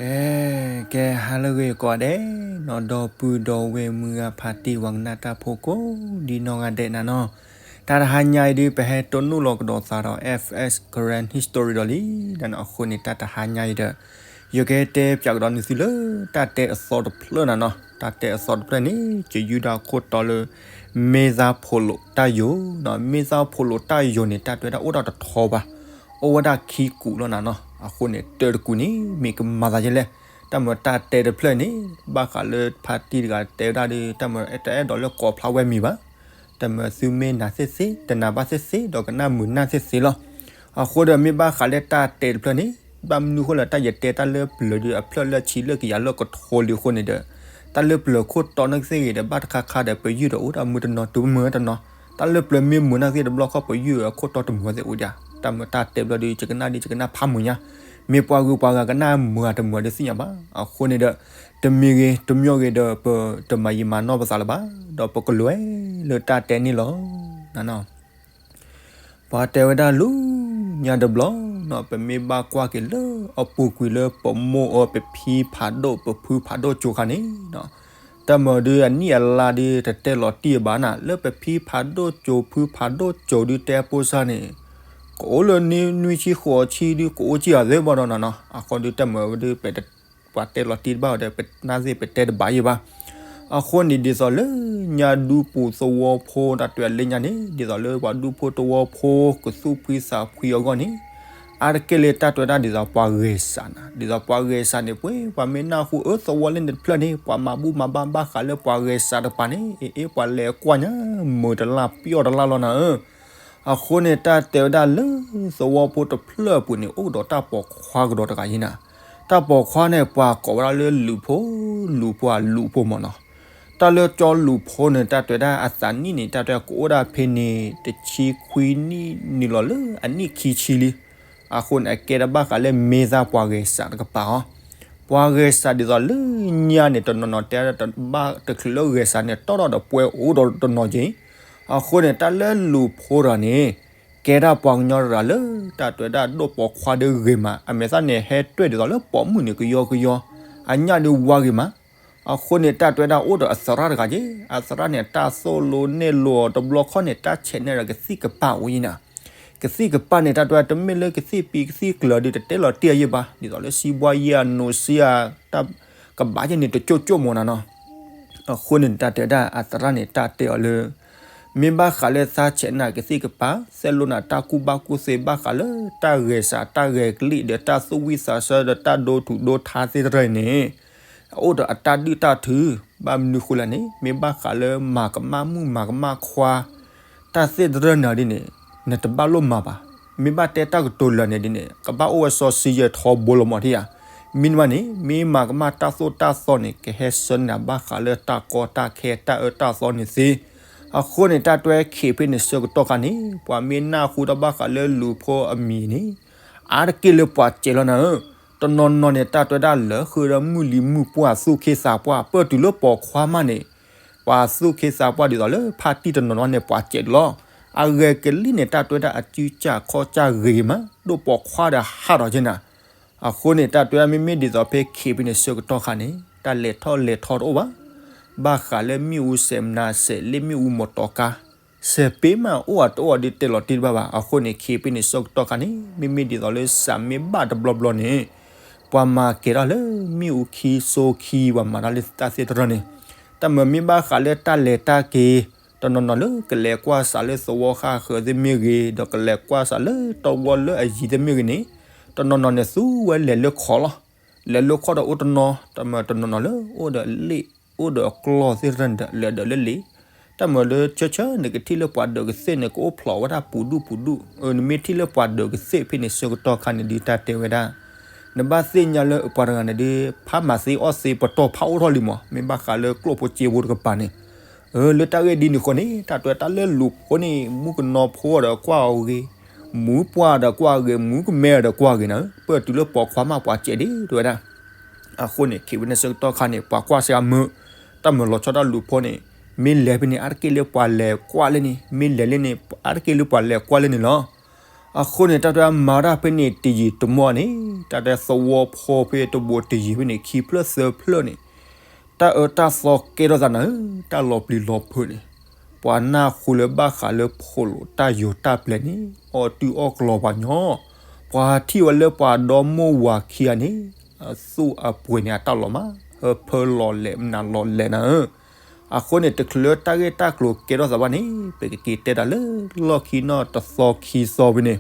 ကဲ ကဲ ဟါလၢအဂ့ၤကိးဂၤဒဲးနီၤ, ဒီပုၢ်ဒီဝဲၢ်မုၢ်ဂၤဖါတံၢ် ပှၤကနၣ်တၢ်ဖိကိးဒံနီၢ်ဂၤဒဲးနၤနီၤ, တၢ်တဟါညါအံၤဒုး ပဟဲတိၢ်နီၣ်လီၤကဒီးသးဒီး F S Karen History ဒီးလံ, ဒီးအဃိန့ၣ် တၢ်တဟါညါအံၤဒီး ယကတဲပၠးကဒီးနသုလၢ တၢ်တဲအသီတဖျၢၣ်နၤနီၤ, တၢ်တဲအသီတဖျၢၣ်န့ၣ် ကယူဒၤခိၣ်တီလၢ မ့ၢ်သၣ်ဖိလိာ်တၢ်ယိာ်နီၤ, မ့ၢ်သၣ်ဖိလိာ်တၢ်ယိာ်န့ၣ် တၢ်တဲဝဲဒၣ်အိၣ်ဒီးတထီဘၣ်, အိၣ်ဝဲဒၣ်ခံကူာ်လီၤနၤနီၤ, အဃိန့ၣ် တၢတကူာ်န့ၣ် မ့ၢ်ကမၤသးဒ်လဲၣ်, တၢ်မၢတၢ်တဲတဖျၢၣ်န့ၣ် ဘၣ်ဃးလၢဖါတံၢ်တဂၤတဲဝဲဒၣ်ဒီး တၢ်မၢတအဲၣ်ဒိးလၢကိးဖျါဝဲမံၤဘၣ်, တၢ်မၢသုမ့ၢ်နာ်သ့ၣ်သ့ၣ် တနာ်ဘၣ်သ့ၣ်သ့ၣ် ဒီးကနၣ်မုာ်နၢ်သ့ၣ်သ့ၣ်လီၤ. အဃိဒီးမ့ၢ်ဘၣ်ဃးလၢတၢ်တဲတဖျၢၣ်န့ၣ် ဘၣ်မနုၤဃိလၢတၢ်ယတဲတၢ်လၢပျၢၤဒီး အဖျၢၣ်လၢဆံလၢကယၤလၢကထိလံအဃိန့ၣ်ဒီး တၢ်လၢပျၢၤခိၣ်တီန့ၣ်ကသ့ၣ်ဂ့ၤဒီး ဘၣ်တခါခါဒီး ပယုၢ်ဒီးအိၣ်ဒီးမုာ်တနီၤ တုၤမုာ်တနီၤ, တၢ်လၢပျၢၤမ့ၢ်မုာ်နၢ်သ့ၣ်တဘျီခီၣ် ပယုၢ်အခိၣ်တီတမုာ်သ့ၣ်အိၣ်ဒၣ်, တၢ်မၢတၢ်တဲဘျီဒီး ယကနၣ်ဒီး ယကနၣ်ဖးမုာ်ညါ, မ့ၢ်ပှၤဂုၤပှၤဂၤကနၣ်မုာ်တမုာ်ဒီးသ့ၣ်ညါဘၣ်, အဃိန့ၣ်ဒီး တမံၤဂ့ၤတမံၤဂ့ၤဒီး ပတမၤယံာ်မၤနီၢ်ပသးလၢၤဘၣ်, ဒီးပကလဲၤလၢတၢ်တဲန့ၣ်လီၤ. ပှၤတဲဝဲဒၣ်လၢညါတဘျီနီၤ, ပမ့ၢ်ဘၣ်ကွၢ်က့ၤလၢအပူၤကွံာ်လၢပမိၢ်အီၤ ပဖံဖးဒိၣ် ပဖုဖးဒိၣ်ကၠိခါန့ၣ်နီၤ, တၢ်မၢဒုးအနံၣ်အလါဒုး တတဲလီၤတံၢ်ဘၣ်နၤ, လၢပဖံဖးဒိၣ်ကၠိ ဖုဖးဒိၣ်ကၠိဒုးတဲဖိစၢ်န့ၣ် ကအိၣ်လၢနွံဆံဃိးဆံဒုး ကအိၣ်ကံၢ်အသ့ဘၣ်ဒီးနၤနီၤ, အဃိဒုးတၢ်မၢဝဲဒုး ပ ပှၤတဲလီၤတံၢ်တဘၣ်ဝဲဒီး ပနၢ်သ့ၣ်ပတဲတဘၣ်ယံၤဘၣ်. အဃိန့ၣ်ဒ်သိးလၢညါဒူပူၤသဝီဖိ တၢ်တဲလၢညါန့ၣ် ဒ်သိးလၢပှၤဒူဖိသဝီဖိ ကသူၣ်ဖှံသးဖှံအဂီၢ်န့ၣ် အါတက့ၢ်လၢတၢ်တဲဝဲဒၣ်ဒ်သိးပှၤဂဲၤစးနၤ, ဒ်သိးပှၤဂဲၤစးန့ၣ် ပှဲၤပှၤမ့ၢ်နၢ်ဟူအၢသဝီလၢန့ၣ်တဖျၢၣ်န့ၣ် ပှၤမၤဘူၣ်မၤဘါဘၣ်ဃးလၢပှၤဂဲၤစးတကပၤန့ၣ် အ့ၣ် ပှၤလဲၤကွၢ်ညါ မုာ်တလၢ်ပျီၢ်တလၢ်လီၤနၤဧၢ. အဃိန့ၣ် တၢ်တဲဝဲဒၣ်လၢသဝီဖိတဖျၢၣ်အပူၤန့ၣ် အိၣ်ဒီးတၢ်ပိာ်ခွါကဒီးတဂၤယံၤနၤ, တၢ်ပိာ်ခွါန့ၣ် ပှၤကိးဝဲဒၣ်လၢလူၢ်ဖိ, လူၢ်ဖိ လူၢ်ဖိမ့ၢ်နီၤ, တၢ်လၢကၠီလူၢ်ဖိန့ၣ် တၢ်တဲဝဲဒၣ်အသးနံၣ်န့ၣ် တၢ်တဲကအိၣ်ဒၣ်ဖဲန့ၣ် တဆံခွံနံၣ်နုာ်လီၤလၢအနံၣ်ခံဆံလံ. အဃိန့ၣ် အကဲတၢ်ဘၣ်ဃးလၢမ့ၢ်သးပှၤဂဲၤစးတကပၤအီၤ, ပှၤဂဲၤစးဒ်သိးလၢညါန့ၣ် တနီၤနီၤတဲတဘၣ်တချုးလၢဂဲၤစးန့ၣ် တီၢ်ထီၣ်ဒီးပှဲၤအိၣ်ဒီးတနီၤက့ၤ, အဃိန့ၣ် တၢ်လၢလူၢ်ဖိတဂၤန့ၣ် ကဲဒၣ်ပှၤကညီတဂၤလၢ တၢ်တဲဝဲဒၣ်ဒိၣ်ပိာ်ခွါဒုးဂ့ၤမး, အမဲာ်သၣ်န့ၣ် ဟဲတွဲၣ်ဒ်သိးလၢပိာ်မုၣ်န့ၣ် ကယီကယီ, အညၣ်ဒုးဝါဂ့ၤမး. အဃိန့ၣ် တၢ်တဲဝဲဒၣ်အိၣ်ဒီးအသရၣ်တဂၤက့ၤ, အသရၣ်န့ၣ် တၢ်သိၣ်လိနဲၣ်လိအီၤတဘျီခီၣ်န့ၣ် တၢ်ဆဲးနဲၣ်ဒီးကသံၣ်ကပၤအိၣ်ယံၤနၤ, ကသံၣ်ကပၤန့ၣ် တၢ်တဲဝဲဒၣ်တမ့ၢ်လၢကသံၣ်ပံကသံၣ်ကျၢၤဒုး တတဲလီၤတံၢ်အယံၤဘၣ်, ဒ်သိးလၢစံဘှါယံၤအနိးစံအ တၢ်ကဘၣ်ယဲန့ၣ် တကၠိၣ်ကၠိၣ်မ့ၢ်နၤနီၤ. အဃိန့ၣ် တၢ်တဲဝဲဒၣ်အသရၣ်န့ၣ် တၢ်တဲအီၤလၢ မ့ၢ်ဘၣ်ဃးလၢသးဆဲးနဲၣ်ကသံၣ်ကပၤ သိၣ်လိနၤတၢ်ကူၣ်ဘၣ်ကူၣ်သ့ဘၣ်ဃးလၢတၢ်ဂဲၤစးတၢ်ဂဲၤကလံၣ်ဒီး တၢ်သူၣ်ဝံၣ်သးဆၢဒီးတၢ်ဒိထူးဒိထါသ့ၣ်တဖၣ်န့ၣ် အအိၣ်ဒီးအတၢ်ဒုၣ်တၢ်ထု, ဘၣ်မနုၤဃိလဲၣ်န့ၣ် မ့ၢ်ဘၣ်ဃးလၢမၤကမၣ်မုၣ်မၤကမၣ်ခွါ တၢ်သ့ၣ်တဖၣ်န့ၣ်ဒ်န့ၣ် နတဘၣ်လိၣ်မၤဘၣ်. မ့ၢ်ဘၣ်တဲတၢ်ကတိၤလၢာ်န့ၣ်ဒ်န့ၣ် ကဘၣ်အိၣ်ဝဲစီဆှံယဲၢ်ထီဘိလီၤမးထံဧါ. မ့တမ့ၢ်န့ၣ် မ့ၢ်မၤကမၣ်တၢ်သိၣ်တၢ်သီန့ၣ် ကဟဲဆှၢနၤဘၣ်ဃးလၢတၢ်ကီတၢ်ခဲ တၢ်အၢတၢ်သီန့ၣ်သ့. အဃိန့ၣ် တၢ်တဲဝဲခံးဖဲန့ၣ်ဆၢကတီၢ်ခါန့ၣ် ပှၤမ့ၢ်နၢ်ဟူတၢ်ဘၣ်ဃးလၢလူၢ်ဖိအမံၤန့ၣ် အါတက့ၢ်လၢပှၤစဲးလီၤနၤဧၢ. တနီၤနီၤန့ၣ် တၢ်တဲဝဲဒၣ်လၢဃုာ်ဒီးမုၢ်လံၤမုၢ်ပှၢ်သူၣ်ခ့သးပှၢ် ပၢၢ်တုၤလၢပိာ်ခွါမးန့ၣ် ပှၤသူၣ်ခ့သးပှၢ်ဒ်သိးလၢဖါတံၢ်တနီၤနီၤန့ၣ် ပှၤစဲးလီၤ. အဂဲၤကလံၣ်န့ၣ် တၢ်တဲဝဲဒၣ်အစုကၢ်ခီၣ်ကၢ်ဂ့ၤမး ဒိၣ်ပိာ်ခွါဒီးဟးထီၣ်က့ၤနၤ. အဃိန့ၣ် တၢ်တဲဝဲမ့မ့ၢ်ဒ်သိးဖဲခံးဖဲန့ၣ်ဆၢကတီၢ်ခါန့ၣ် တၢ်လဲၤထီၣ်လဲၤထီတအိၣ်ဘၣ်. ဘၣ်ဃးလၢမ့ၣ်အူစဲးမနၤစဲး လ့ၣ်မ့ၣ်အူမီတီကါ စဲးပ့မးအိၣ်အတအိၣ်ဒီးတဲလီၤတံၢ်တဘၣ်ဘၣ်. အဃိန့ၣ် ခံးဖဲန့ၣ်ဆၢကတီၢ်ခါန့ၣ် မ့မ့ၢ်ဒ်သိးလၢစးမ့ၢ်ဘၣ်တဘျီဘျီန့ၣ် ပှၤမၤကဲၤထီၣ်လၢမ့ၣ်အူခံစိခံ ပှၤမၤတၢ်လၢတၢ်သ့ၣ်တဖၣ်န့ၣ် တၢ်မၢမ့ၢ်ဘၣ်ဃးလၢတၢ်လဲၤတၢ်က့ၤ တနီၤနီၤလၢကလဲၤကွၢ်စးလၢသဝီဃၣ်ဃၢၤသ့ၣ်မ့ၢ်ဂ့ၤ ဒီးကလဲၤကွၢ်စးလၢတဝီလၢအယံၤသ့ၣ်မ့ၢ်ဂ့ၤန့ၣ် တနီၤနီၤန့ၣ်သူဝဲလဲၤလၢခီၣ်လီၤ. လဲၤလၢခီၣ်ဒီးအိၣ်တနီၤ တၢ်မၢတနီၤနီၤလၢအိၣ်ဒီးလ့ၣ် အိၣ်ဒီးအကျီၢ်သ့ၣ်တဖၣ်န့ၣ်ဒီး လဲၤဒီးလၢလ့ၣ် တၢ်မၢလၢဆၢဆၢန့ၣ် ကထံၣ်လၢပှၤဒၢးကသ့ၣ်န့ၣ် ကအိၣ်ဖျိးဝဲဒၣ်ပူၤဒူၣ်ပူၤဒူၣ်. အၢ နမ့ၢ်ထံၣ်လၢပှၤဒၢးကသ့ၣ်ဖဲန့ၣ်ဆၢကတီၢ်ခါန့ၣ်ဒုး တၢ်တဲဝဲဒၣ် နဘၣ်သ့ၣ်ညါလၢပှၤတဂၤန့ၣ်ဒုး ဖးမၤသ့အီၣ်သ့ပတီၢ်ဖးအိၣ်ထီၣ်လံမး မ့ၢ်ဘၣ်ဃးလၢကျိၣ်ဖိစ့ဖိတကပၤန့ၣ်. အၢ လၢတၢ်ဂ့ၢ်ဒ်န့ၣ်အဃိန့ၣ် တၢ်တဲတၢ်လၢလူၢ်ဖိန့ၣ် မူကနီၤဖိဒီးကွၢ်အီၤဂ့ၤ, မူပှၢ်ဒီးကွၢ်အီၤဂ့ၤ, မူကမဲဒီးကွၢ်အီၤဂ့ၤနၤ, ပၢၢ်တုၤလၢပိာ်ခွါမးပှၤစဲးဒ်တဲဝဲဒၣ် အဃိန့ၣ် ခံးဖဲန့ၣ်ဆၢကတီၢ်ခါန့ၣ် ပှၤကွၢ်စ့အမုာ်, တၢ်မၢလီၤဆီဒၣ်လူၢ်ဖိန့ၣ် မ့ၢ်လဲၤဖဲန့ၣ် အါတက့ၢ်လၢပှၤလဲၤကွၢ်လၢန့ၣ်, မ့ၢ်လဲၤလၢန့ၣ် အါတက့ၢ်လၢပှၤလဲၤကွၢ်လၢန့ၣ်လီၤ. အဃိန့ၣ် တၢ်တဲမၤတၢ်ဖဲန့ၣ်တယံာ်တမီၢ်န့ၣ် တၢ်တဲသဝီဖိဖဲတဘိတယံာ်ဖဲန့ၣ် ခံဖျၢၣ်သၢဖျၢၣ်န့ၣ် တၢ်အၢတၢ်သီကဲထီၣ်သးနၤဧၢ, တၢ်လီၤပျံၤလီၤဖုးန့ၣ် ပှၤနၢ်ဟူလၢဘၣ်ဃးလၢဖိးလိာ်တၢ်ယိာ်တၢ်ပျဲၤန့ၣ် အီၣ်တုၤအီၣ်ကျီၤပှၤညီ, ပှၤထံၣ်ဝဲလၢပှၤဒီမိၢ်ဝၤခံဂၤန့ၣ် အသူၣ်အပှဲၤန့ၣ် အတၢ်လီၤမး ဟၢဖၢလီၤလဲၤ မနုၤလီၤလဲၤနၤဧၢ. အဃိန့ၣ် တချုးလၢတၢ်ဂ့ၢ်တၢ်ကျိၤကဲထီၣ်သးဘၣ်န့ၣ် ပကက့ၤတဲတၢ်လၢလီၢ်ခံနီၢ်တသီခံသီဖဲန့ၣ်,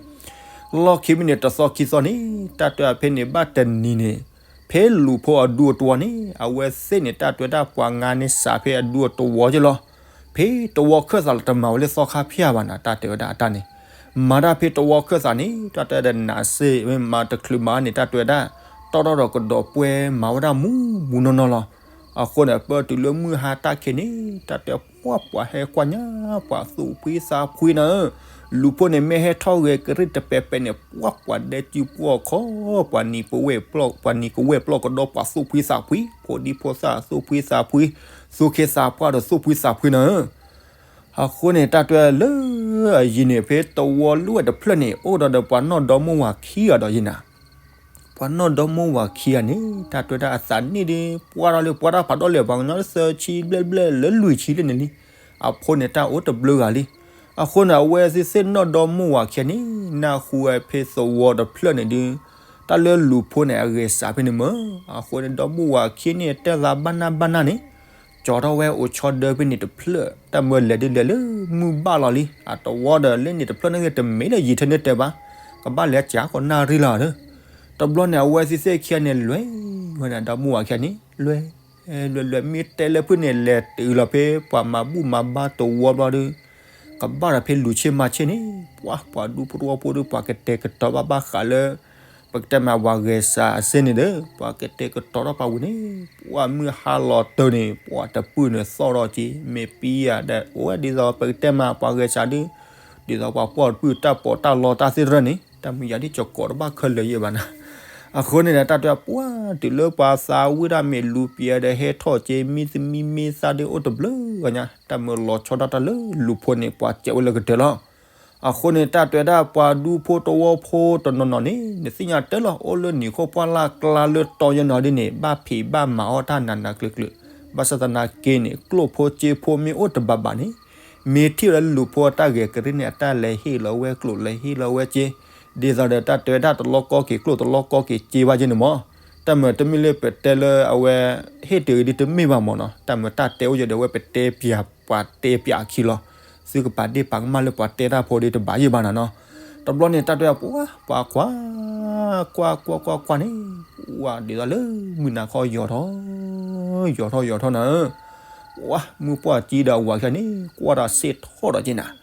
လီၢ်ခံဖဲန့ၣ်တသီခံသီန့ၣ် တၢ်တဲဖဲန့ၣ်ဘၣ်တနံၤန့ၣ် ဖဲလူၤဖိအဒူအတဝီန့ၣ် အဝဲသ့ၣ်န့ၣ် တၢ်တဲဝဲဒၣ်ပှၤငါန့ၣ်စးဖဲအဒူအတဝီက့လီၤ. ဖဲတဝီခၢၣ်သးလီၤတမၤဝဲလၢသီခါဖၠၣ်ဘၣ်နၤ တၢ်တဲဝဲဒၣ်အတၢ်န့ၣ်, မၤတၢ်ဖဲတဝီခၢၣ်သးန့ၣ် တၢ်တဲဒီးနးစ့ၢ် မ့ၢ်မၤတချုးမၤန့ၣ် တၢ်တဲဝဲဒၣ် တီၢ်ထီၣ်ဒီးကဒီးပှဲၤမၤဝဲဒၣ်မူးမူးနီၢ်နီၢ်လီၤ. အဃိန့ၣ် ပၢၢ်တုၤလၢမုၢ်ဟါတၢ်ခံးန့ၣ် တၢ်တဲပှၢ်ပှၤဟဲကွၢ်ညါ ပှၤသူၣ်ဖှံသးဖှံနၤဧၢ, လူၤဖိန့ၣ်မ့ၢ်ဟဲထီၣ်ဂဲၤကရံၣ်တပဲာ်ပဲာ်န့ၣ် ပှၢ်ပှၤဒဲစုပှီၢ်ခီ ပှၤနံၤပဝဲၢ်ပျီၢ် ပှၤနံၤကဝဲၢ်ပျီၢ်ကဒီးပှၤသူၣ်ဖှံသးဖှံ ဖိဒံဖိသၣ်သူၣ်ဖှံသးဖှံ သူၣ်ခ့သးပှၢ်ဒီးသူၣ်ဖှံသးဖှံနၤဧၢ. အဃိန့ၣ် တၢ်တဲလၢအယံၤန့ၣ် ဖဲတဝီလွံၢ်ဝဲတဖျၢၣ်န့ၣ် အိၣ်ဒီးဒီးပှၤနီၢ်ဒီမိၢ်ဝၤခံဂၤဒီးယံၤနၤ ပှၤနီၢ်ဒီမိၢ်ဝၤခံဂၤန့ၣ် တၢ်တဲဝဲဒၣ်အသးနံၣ်ဒ် ပှၢ်ထီၣ်လံ ပှၢ်တၢ်ဖးဒိၣ်လဲၣ် ပှၤကညီလၢသၢဆံဘျဲၣ်ဘျဲၣ်လၢလွံၢ်ဆံလံန့ၣ်လံ. အဖိန့ၣ်တၢ်အိၣ်တဘျုးဂၤလံ. အဃိန့ၣ် အဝဲသ့ၣ်သ့ၣ်နီၢ်ဒီမိၢ်ဝၤခံဂၤန့ၣ် နၢ်ဟူဝဲဖဲသဝီတဖျၢၣ်န့ၣ်ဒုး တၢ်လၢလူၤဖိန့ၣ် အဂဲၤစးဖဲန့ၣ်မၢ်. အဃိန့ၣ် ဒီမိၢ်ဝၤခံဂၤန့ၣ် တဲသးဘၣ်နၢ်ဘၣ်နၢ်န့ၣ် ကၠီထီၣ်ဝဲအိၣ်ဆီဒၢဖဲန့ၣ်တဖျၢၣ် တၢ်မၢလဲၤဒ်လဲၣ်လၢမုၢ်ဘၣ်လီၤလံ အတဝီဒီးလၢန့ၣ်တဖျၢၣ်န့ၣ်ဂ့ၤ တမ့ၢ်လၢယံာ်ထဲန့ၣ်တဲဘၣ် ကဘၣ်လဲၤစးကီးနၣ်ရံၣ်လီၤဒီး တဘျီန့ၣ် အဝဲသ့ၣ်သ့ၣ်ခံဂၤန့ၣ်လဲၤဝဲန့ၣ် ဒီမိၢ်ဝၤခံဂၤန့ၣ် လဲၤ လဲၤလဲၤ မ့ၢ်တဲလၢဖုၣ်န့ၣ် လဲၤတုၤလီၤဖဲပှၤမၤဘူၣ်မၤဘါတဝီဘျီဒီး ကဘၣ်ဒီးဖဲလူၤဆ့မၤဆ့န့ၣ် ပှၤပှၤဒူဖိတဝီဖိဒီး ပှၤကတဲာ်ကတီၤဘၣ်ဘၣ်ဃးလၢ ပကတဲမးပှၤဂဲၤစးအစ့န့ၣ်ဒီး ပှၤကတဲာ်ကတီၤထီၣ်ပှၤဝံၤန့ၣ် ပှၤမုၢ်ဟါလီၤတၢ်န့ၣ် ပှၤတပုၢ်န့ၣ်သီၣ်ထီၣ်က့ၤ မ့ၢ်ပံယၤဒီး အိၣ်ဝဲဒ်သိးပကတဲမးပှၤဂဲၤစးဒုး ဒ်သိးပှၤပှီၢ်တပုၢ်တၢ်ပီးတၢ်လီတၢ်သ့ၣ်တဖၣ်န့ၣ် တၢ်မုာ်ယၤဒ်ကၠီၤကိးတဘၣ်ခဲလၢာ်ယဲၢ်ဘၣ်နၤ. အဃိန့ၣ်ဒီး တၢ်တဲပှၢ်တုၤလၢပှၤသးဝံၣ်တၢ်မ့ၢ်လူၤပျဲဒီးဟဲထီၣ်က့ၤ မံသမံမ့ၢ်သၣ်ဒုးအိၣ်တဘျုးဂၤညါ တၢ်မၢလီၤဆီဒၣ်တၢ်လၢလူၤဖိန့ၣ် ပှၤစဲးဝဲလၢကတၢၢ်လီၤ. အဃိန့ၣ် တၢ်တဲဝဲဒၣ်ပှၤဒူဖိတဝီဖိတနီၤနီၤန့ၣ် နသ့ၣ်ညါတဲလီၤ အိၣ်လၢနံၤခိၣ်ပှၢ်လၢ်ကျါလၢတီယဲၢ်နီၤဒ်န့ၣ် ဘၣ်ဖံးဘၣ်မၤအီၣ်တၢ်နးနးကျုၤကျုၤ ဘၣ်ဆၣ်သနာ်က့န့ၣ် ကျိၣ်ဖိစ့ဖိမ့ၢ်အိၣ်တဘးဘးန့ၣ် မ့ၢ်ထံၣ်ဝဲလၢလူၤဖိအတၢ်ဂဲၤကရံၣ်န့ၣ် အတၢ်လဲၤဟ့ၣ်လီၤဝဲကျိၣ်လဲၤဟ့ၣ်လီၤဝဲစ့ ဒ်သိးဒီးတၢ်တဲဝဲဒၣ်တလီၢ်ကီက့ၤကျိၣ်တလီၢ်ကီက့ၤစ့ဘၣ်ယဲၢ်န့ၣ်မး တၢ်မၢတမ့ၢ်လၢပတဲလၢအဝဲ ဟ့ၣ်တဂ့ၤဒ်တမ့ၢ်ဘၣ်မးနီၤ တၢ်မၢတၢ်တဲအိၣ်ယဲၢ်ဒီးအဝဲပတဲပၠးပှၤတဲပၠးအခံလီၤ. သုကပာ်ဒ့ၣ်ပာ်ကမၣ်လၢပှၤတဲတၢ်ဖိဒ်တဘၣ်ယဲၢ်ဘၣ်နၤနီၤ. တဘျီန့ၣ် တၢ်တဲပှၢ်ပှၤကွၢ် ကွၢ်ကွၢ်ကွၢ်ကွၢ်န့ၣ် ဝဲဒ်သိးလၢမုၢ်နၤခီယီၤထီၣ် ယီၤထီၣ်ယီၤထီၣ်နၤဧၢ ဝဲမုၢ်ပှၢ်ကံဒီးအဝၤခံဂၤန့ၣ် ကွၢ်ဒီးစ့ၢ်ထီၣ်ဒီးက့ၤနၤ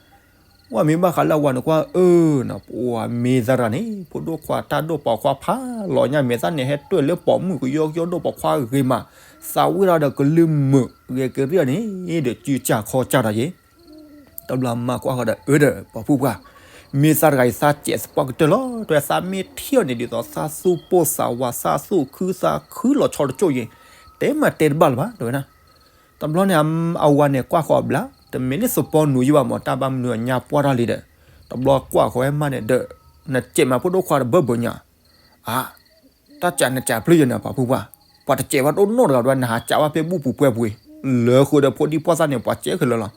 ဝဲမ့ၢ်ဘၣ်ဃးလၢအဝၤန့ၣ်ကွၢ်အၢနၤ ပှၤမ့ၢ်သရၣ်န့ၣ် ဖိဒိၣ်ခွါတၢ်ဒိၣ်ပိာ်ခွါဖးလီၤညါ မဲာ်သၣ်န့ၣ်ဟဲတွဲၢ်လၢပိာ်မုၣ်ကယီကယီဒိၣ်ပိာ်ခွါဂ့ၤမး သးဝံၣ်ဒီးကလုၢ်မုာ်ဂဲၤကရံၣ်န့ၣ် ဒီးစုကၢ်ခီကၢ်ဒီးက့ၤ တဘျီမၤကွၢ်ဃီဒီးအၢဒီး ပှၤဖုပှၢ် မ့ၢ်သးတဂၤအံၤသးစဲးစပှၢ်ကတၢၢ်လီၤ တဲဝဲသးမ့ၢ်ထံၣ်အီၤန့ၣ် ဒ်သိးသးသူၣ်ပိၢ်သးဝး သးသူၣ်ခုသးခုလီၤဆီတကၠိၢ်ယ့ၣ် တဲမးတဲတဘၣ်လၢၤဘၣ် တဲဝဲဒၣ် တဘျီန့ၣ် အဝၤန့ၣ်ကွၢ်ဃီအဘျါ တမ့ၢ်လၢသပီနူၤယ့ၢ်ဘၣ်မး တၢ်ဘၣ်မနုၤအညါပှၢ်ထီၣ်လံဒီး တဘျီကွၢ်ဃီဝဲမးန့ၣ်ဒီး နစဲးမးဖိဒိၣ်ခွါတဘၢဘၢညါ အါ တၢ်စးနစးပျုၢ်ယဲၢ်န့ၣ် ပှၤဖုပှၢ် ပှၤတစဲးဘၣ်တအိၣ်နီတဂၤ တဲဝဲ နဟးစးဘၣ်ဖဲဘူၣ်ပူၤပှဲၤပူၤအံၤ လၢဃုာ်ဒီးဖိဒံဖိသၣ်န့ၣ် ပှၤစဲးခဲလၢာ်လီၤ.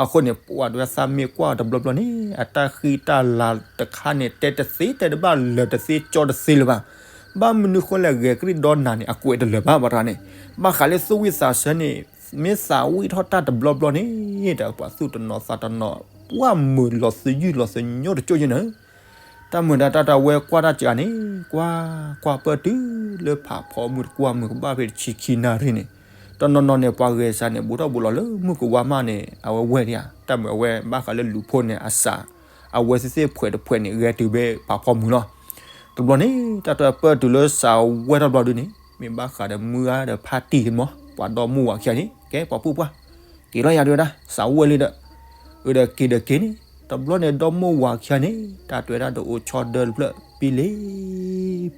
အဃိန့ၣ် ပှၤတဲဝဲသးမ့ၢ်ကွၢ်တဘျီဘျီန့ၣ် အတၢ်ဃံတၢ်လၤတခါန့ၣ် တဲတသ့တဲတဘၣ်လၢၤတသ့ကၠီတသ့လၢၤဘၣ်. ဘၣ်မနုၤဃိလဲၣ် ဂဲၤကရံၣ်ဒီနၤန့ၣ် အကွဲးတလၢာ်ဘၣ် ပှၤတဂၤန့ၣ် ဘၣ်ဃးလၢသူၣ်ဝံၣ်သးဆၢန့ၣ် မ့ၢ်သးဝံၣ်ထီၣ်တၢ်တဘျီဘျီန့ၣ် ဒီးပှၤသူၣ်တနီၤသးတနီၤ ပှၢ်မုာ်လီၤသယုၢ်လီၤသညိတကၠိၢ်ယဲၢ်န့ၣ် တၢ်မုာ်ဒီးတၢ်တဲဝဲကွၢ်တၢ်စှၤန့ၣ် ကွၢ် ကွၢ်ပၢၢ်တုၤလၢဖးဖီမုၢ်တကွၢ်မုၢ်ကဘၣ်ဖဲတဆံခံနၣ်ရံၣ်န့ၣ် တနီၤနီၤန့ၣ် ပှၤဂဲၤစးန့ၣ် ဘူးထီၣ်ဘူးလီၤလၢမုၢ်ကဝါမးန့ၣ် အဝဲဝဲဒၣ် တၢ်မုာ်အဝဲဘၣ်ဃးလၢလူၤဖိန့ၣ် အစး အဝဲသ့ၣ်သ့ၣ်ဖှဲးတဖှဲးန့ၣ် ဂဲၤတုၤဖဲဖးဖီမုၢ်လီၤ. တဘျီန့ၣ် တၢ်တဲပၢၢ်တုၤလၢစးဝဲထီၣ်ဘျီဒုန့ၣ် မ့ၢ်ဘၣ်ဃးဒီးမုၢ်ဂၤဒီးဖါတံၢ်မး ပှၤဒီမိၢ်ဝၤခံဂၤန့ၣ် ကဲပှၤဖုပှၢ် က့ၤလီၤယၤဒုဝဲဒၣ် စးဝဲလံဒီး အၢဒီးက့ၤဒီးက့ၤန့ၣ် တဘျီန့ၣ် ဒီမိၢ်ဝၤခံဂၤန့ၣ် တၢ်တဲဝဲဒၣ်ဒီးအိၣ်ဆီဒၢတဖျၢၣ် ပံလ့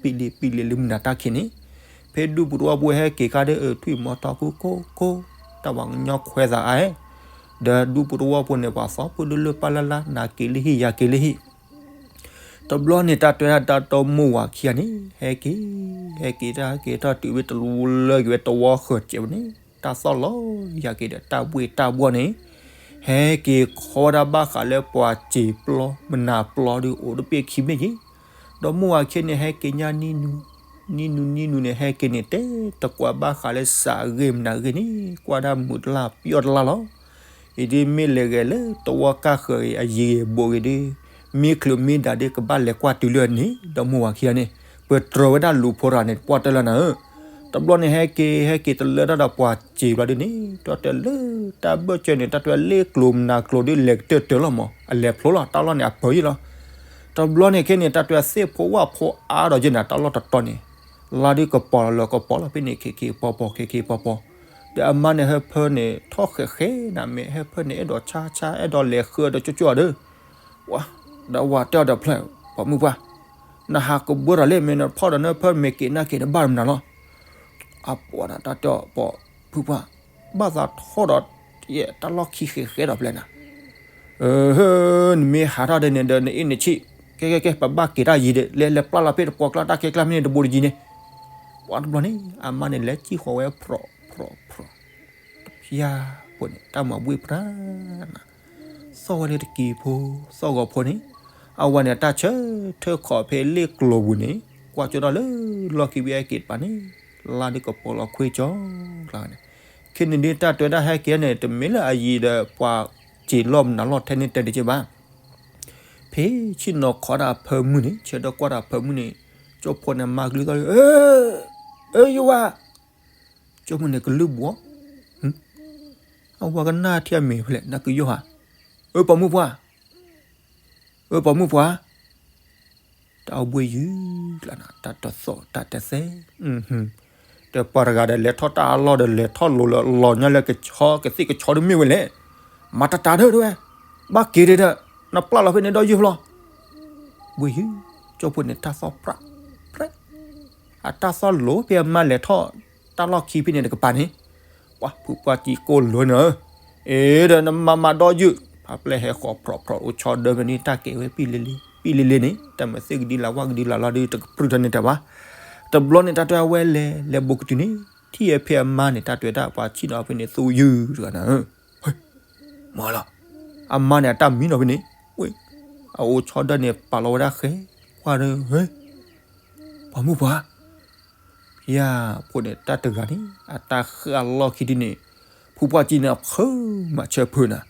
ပံလ့ ပံလ့လၢမုၢ်နၤတၢ်ခံးန့ၣ် ဖဲဒူပူၤတဝီပူၤဟဲက့ၤခါဒီး အၢ ထွံၣ်မီၤထီခိၣ်ခိၣ်ခိၣ် တၢ်ပှၤကညီခွဲးသးအါ ဒီးဒူပူၤတဝီပူၤန့ၣ် ပှၤသီပှၢ်ဒုလၢပၢ်လၢ်လၢ် နၤက့ၤလၢဟံၣ် ယၤက့ၤလၢဟံၣ် တဘျီန့ၣ် တၢ်တွဲဒၣ်တၢ်တီမိၢ်ဝၤခံဂၤန့ၣ် ဟဲက့ၤ ဟဲက့ၤတၢ်ဟဲက့ၤတၢ်တုၤဝဲတလၢက့ၤဝဲတဝီဃၢၤစဲးဝဲန့ၣ် တၢ်သီၣ်လီၤယၤက့ၤဒီးတၢ်ဘှ့ၣ်တၢ်ဘှီၣ်န့ၣ် ဟဲက့ၤခီဝဲဒၣ်ဘၣ်ဃးလၢပှၤစံာ်ပျီ မနၤပျီဒီးအိၣ်တဘ့ၣ်ခံဘ့ၣ်က့ၤ ဒီးမိၢ်ဝၤခံဂၤန့ၣ် ဟဲက့ၤညါနံၣ်နူ နံၣ်နူနံၣ်နူန့ၣ် ဟဲက့ၤန့ၣ် တဲတကွၢ်ဘၣ်ဃးလၢစးအဂ့ၢ်မနၤအဂ့ၢ်န့ၣ် ကွၢ်ဒၣ်မုာ်တလၢ်ပျီၢ်တလၢ်လီၤ. အံၤဒ်မ့ၢ်လဲၤဂဲၤလၢတဝီကၢ်ဃၢၤအံၤ အယံၤဂ့ၤဘူးဂ့ၤဒီး မ့ၢ်ချုးမ့ၢ်ဒၣ်ဒီး ကဘၣ်လဲၤကွၢ်တုၤလၢအန့ၣ် ဒီးမိၢ်ဝၤခံဂၤန့ၣ် ပတြၢၤဝဲဒၣ်လူၤဖိတဂၤန့ၣ် ပှၢ်တၢၢ်လၢနၤဧၢ. တဘျီန့ၣ် ဟဲက့ၤ ဟဲက့ၤတလၢတၢ်ဒီးပှၤစံာ်ဘျီဒ်န့ၣ် တၢ်တဲလၢတၢ်ဘၢၣ်စၢၤန့ၣ် တၢ်တဲလ့ၣ်ကျိၤမနၤကျိၤဒ်လဲၤကတၢၢ်တၢၢ်လီၤမး အလဲၤဖျိလီၤ တၢ်လီၢ်န့ၣ်အပၢၤယ့ၣ်လီၤ. တဘျီန့ၣ်ခဲန့ၣ် တၢ်တဲသ့ၣ်ဖိဝၣ်ဖိအါဒီးယဲၢ်နၤ တၢ်လီၢ်တတီၤန့ၣ် လါဒ်ကပီၤလီၤလၢကပီၤလီၤဖဲန့ၣ် ခ့ခ့ပီၤပီၤ ခ့ခ့ပီၤပီၤ ဒီးအမါန့ၣ် ဟၢဖၢန့ၣ် ထီၣ်ဃဲးဃဲးနၤ မ့ၢ်ဟၢဖၢန့ၣ် အဲၣ်ဒိးဆါဆါ အဲၣ်ဒိးလဲၤဃုဒီးကၠိကၠိဒီး ဝါ ဒီးဝၤတဲအီၤဒီးဖျၢၣ် ပိာ်မုၣ်ပှၢ် နဟးကဘၢဒီးလံ မ့ၢ်နဖီၣ်ဒီးနၢဖၢမ့ၢ်က့ၤနၢ်က့ၤနဘၣ်မနုၤလီၤ. အပှၤန့ၣ် တၢ်တဲအီၤ ပိာ်ဖုပှၢ် ဘၣ်သးထီၣ်ဒီး ယဲၢ်တၢ်လီၢ်ခံဃဲးဃဲးဒီးဖျၢၣ်နၤ နမ့ၢ်ဟးထီၣ်ဒ်န့ၣ်ဒီး နအ့ၣ်နဆံၣ် ကဲကဲကဲ ပဘၣ်က့ၤတၢ်ယံၤဒီး လဲၤလဲၤပျၢ်လီၤဖဲတပှီၢ်ကျါ တၢ်ခဲကျါမ့ၢ်န့ၣ် တဘိတယံၤန့ၣ် ပှၤတဘျီန့ၣ် အမါန့ၣ် လဲၤစံၣ်ဃီၤဝဲဖြီးဖြီးဖြီး တဖျၢၣ်ဖိန့ၣ် တၢ်မၤဘှ့ၣ်ပြၢ်နၤ သီၣ်ဝဲလၢတကံၤဖိ သီၣ်ဂီၤဖိန့ၣ် အဝဲန့ၣ် တၢ်ဆၢထၢၣ်ခီၣ်ဖဲလ့ၣ်ကျိၤပူၤန့ၣ် ကွၢ်ကၠိဒီးလၢလီၢ်ခံဘံၣ်ဟဲက့ၤတပၤန့ၣ် လါဒ်ကပီၤလီၤခွ့ကၠီကျါန့ၣ် ခဲန့ၣ်ဒ်တၢ်တဲဒၣ်ဟဲက့ၤန့ၣ် တမ့ၢ်လၢအယံၤဒီးပှၤစံာ်လီၢ်မနုၤလီၢ်ထဲန့ၣ်တဲဒ်က့ဘၣ် ဖဲဆ့ၣ်နီၤခီဒၣ်ဖၢမုၢ်န့ၣ် ဆၢထၢၣ်ကွၢ်တၢ်ဖၢမုၢ်န့ၣ် ကၠိဖိန့ၣ်မၤကလုၢ်သီၣ်လံ အၢယိၤဝါ ကၠိဖိန့ၣ်ကလုၢ်ဘှီး အဝဲကနၣ်ထံၣ်အမံၤဖဲလဲၣ် နကယိၤဟၣ် အၢပိာ်မုၣ်ပှၢ် အၢပိာ်မုၣ်ပှၢ် တၢ်အိၣ်ဘှံးယုၢ်ကျါနၤ တၢ်တသီၣ်တၢ်တသဲ ဒီးပှၤတဂၤဒီးလဲၤထီၣ်တၢ်အလီၢ်ဒီးလဲၤထီၣ်လိၤလၢလီၤညါလၢကဆီကသ့ၣ်ကဆီဒ်မ့ၢ်ဝဲလဲၣ် မၤတၢ်တၢ်ဒၢးဒၢးဝဲ ဘၣ်က့ၤဒၢးဒီး နပျၢ်လီၤဖဲန့ၣ်ဒီးယုၢ်ဖျီ ဘှံးယုၢ် ကၠိဖိန့ၣ်တၢ်သီၣ်ပြးပြဲး အတၢ်သီၣ်လိၤဖဲအမါလဲၤထီၣ် တၢ်လီၢ်ခံဖဲန့ၣ်တကပၤန့ၣ် ပှၤဖုပှၢ်ကံကိၢ်လိၤနၤဧၢ အ့ဒီးနမၤမၤဒီးယုၢ် ဖးပျဲၢ်ဟဲဃီၤဖြီးဖြီးအိၣ်ဆီဒၢဖဲန့ၣ် တၢ်ကဲဝဲ ပံလ့လ့န့ၣ် တၢ်မၤသ့ၣ်ကဒံလၢဝၣ်ကဒံလၢလီၤဒီးတကပြုၢ်ထီၣ်န့ၢ်တၢ်ဘၣ် တဘျီန့ၣ် တၢ်တဲအဝဲလဲၤ လဲၤဘူးကတုၤန့ၣ် ထံၣ်ဝဲဖဲအမါန့ၣ် တၢ်တဲဒၣ်ပှၤဆ့ၣ်နီၤဖဲန့ၣ် သူယုၢ်တဂၤနၤဧၢ မၤလီၤ အမါန့ၣ် အတၢ်မံနီၤဖဲန့ၣ် ဝဲ အအိၣ်ဆီဒၢန့ၣ် ပာ်လီၤဝဲဒၣ်ဃဲ ကွၢ်ဒီး ပိာ်မုၣ်ပှၢ် ဖဲဖိန့ၣ် တၢ်တဂၤန့ၣ် အတၢ်ဃၣ်လီၢ်ခံဒ်န့ၣ် ဖုပှၢ်ကံန့ၣ် အဖၢမၤဆၢဖၢနၤ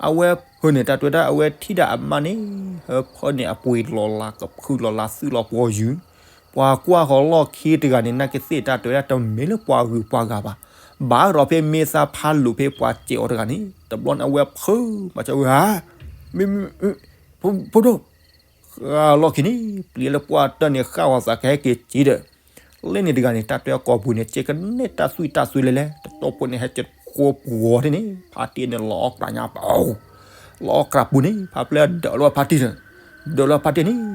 အဝဲဖၢန့ၣ် တၢ်တဲဒၣ်အဝဲထံၣ်ဒၣ်အမါန့ၣ် ဟၢဖၢန့ၣ် အပှ့ၤလီၤလးကဖုလီၤလးသုးလီၤပှီၤယုၢ် ပှၤကွၢ်ဃီၤလီၢ်ခံတဂၤန့ၣ် နာ်က့သ့ၣ်တၢ်တဲဝဲဒၣ်တမ့ၢ်လၢပှၤဂုၤပှၤဂၤဘၣ် ဘၣ်ဒီးဖဲမ့ၢ်သးဖးလိာ်ဖဲပှၤစဲးအီၤတဂၤန့ၣ် တဘျီန့ၣ် အဝဲဖၢမၤဆၢဝဲဧါ မ့ၢ် ဖိဒိၣ် ဃၣ်လီၢ်ခံန့ၣ် ပျံၤလၢပှၢ်တၢၢ်န့ၣ် ဃၣ်ဝဲသးကဟဲက့ၤစ့ဒီး လၢန့ၣ်တဂၤန့ၣ် တၢ်တဲကိာ်ပူၤန့ၣ် ကဲကနဲၣ်တၢ်သွံၣ်တၢ်သွံၣ်လဲၣ်လဲၣ် တတီဖိန့ၣ် ဟဲက့ၤဃိပှီၤတ့ၢ်န့ၣ် ဖါတံၢ်န့ၣ် လီၤအီၣ်ကြးညါပှၤ လီၤအီၣ်ကြးပူၤန့ၣ် ဖးပျဲၢ်ဒၢးလၢဖါတံၢ်န့ၣ် ဒၢးလၢဖါတံၢ်န့ၣ် ဖါတံၢ်န့ၣ်ဂဲၤပျဲၢ်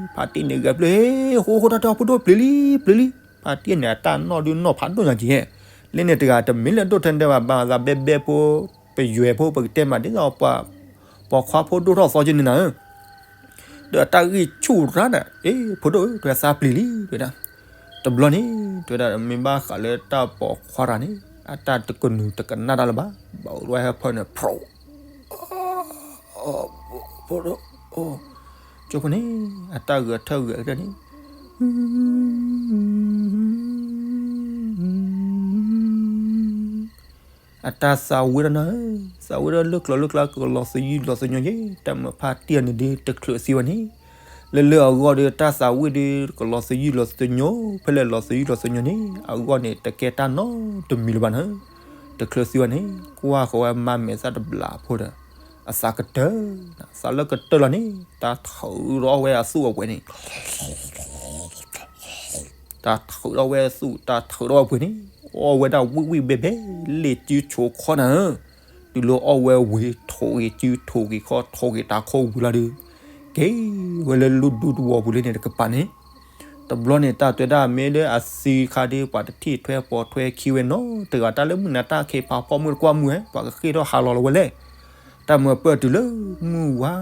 ဟ့ၣ် ဃိဃိတၢ်တဲအီၤ ဖိဒိၣ်ပျံၤလံ ပျံၤလံ ဖါတံၢ်န့ၣ် အတၢ်နီၢ်ဒုးနီၢ်ဖးဒိၣ်ညါက့ၤ လၢန့ၣ်တဂၤတမ့ၢ်လၢဒိၣ်ထဲဒဲးဘၣ် ဘၣ်သးဘဲဘဲဖိ ပယွဲၢ်ဖိ ပကတဲမးဒ်သိး ပိာ်ခွါဖိဒိၣ်ထီၣ်သီက့ၤန့ၣ်နၤဧၢ ဒီးအတၢ်ဂံၢ်ဆူၣ်ရၣ်န့ၣ် အ့ ဖိဒိၣ်ဧၢ တဲဝဲသးပျံၤလံ တဲဝဲဒၣ် တဘျီန့ၣ် တဲဝဲဒၣ်မ့ၢ်ဘၣ်ဃးလၢတၢ်ပိာ်ခွါတဂၤန့ၣ် အတၢ်တကနူၤတကနၣ်တၢ်လၢၤဘၣ် ဘၣ်အိၣ်ဝဲဟၢဖၢန့ၣ် ဖိ ဖိဒိၣ် ကၠိဖိန့ၣ် အတၢ်ဂဲၤထၢၣ်ဂဲၤကတၢၢ်န့ၣ် အတၢ်သးဝံၣ်ဒီးနၤဧၢ, သးဝံၣ်ဒီးလၢကျိၤလၢကျါကလီၤသယုၢ်လီၤသညိယဲၢ်, တၢ်မုာ်ဖါတံၢ်အန့ၣ်ဒုးတချုးသံဝဲန့ၣ်, လၢလၢအဂီၢ်ဒီးတၢ်သးဝံၣ်ဒုးကလီၤသယုၢ်လီၤသညိ, ဖဲလဲၣ်လီၤသယုၢ်လီၤသညိန့ၣ် အဂီၢ်န့ၣ် တကဲတၢ်နီတမံၤလၢၤဘၣ်န့ၣ်, တချုးသံဝဲန့ၣ် ကွၢ်ဃီၤဝဲမါမဲာ်သၣ်တဘျးဖိဒီး အသးကတၢၢ်, သးလၢကတၢၢ်လီၤန့ၣ် တၢ်ထုးထီၣ်ဝဲအသူၣ်အပှ့ၤန့ၣ် တၢ်ထုးထီၣ်ဝဲသူၣ် တၢ်ထုးထီၣ်ဝဲပှ့ၤန့ၣ်, အီၣ်ဝဲဒၣ်ဝံၣ်ဝံၣ်ဘဲဘဲ လ့ၣ်စုဆိခီနၤဧၢ, တုၤလၢအီၣ်ဝဲဝံၤ ထိးက့ၤစု ထိးက့ၤခီ ထိးက့ၤတၢ်ခိၣ်ဝံၤလီၤဒီး က့ၤဝဲလၢလူၢ်ဒူတဝီပူၤလၢန့ၣ်တကပၤန့ၣ်, တဘျီန့ၣ် တၢ်တဲဒၣ်မ့ၢ်လၢအသံခါဒီး ပှၤတထံၣ်ထွဲပိာ်ထွဲခံဝဲနီတဂၤ, တၢ်လၢမုၢ်နၤတၢ်ခ့ဖးဖီမုၢ်တကွၢ်မုၢ်ဝဲ ပှၤကဃ့ၢ်ထီၣ်ဟးလီၤလီၤဝဲလဲၣ် တၢ်မၢပၢၢ်တုၤလၢမုၢ်ဝါ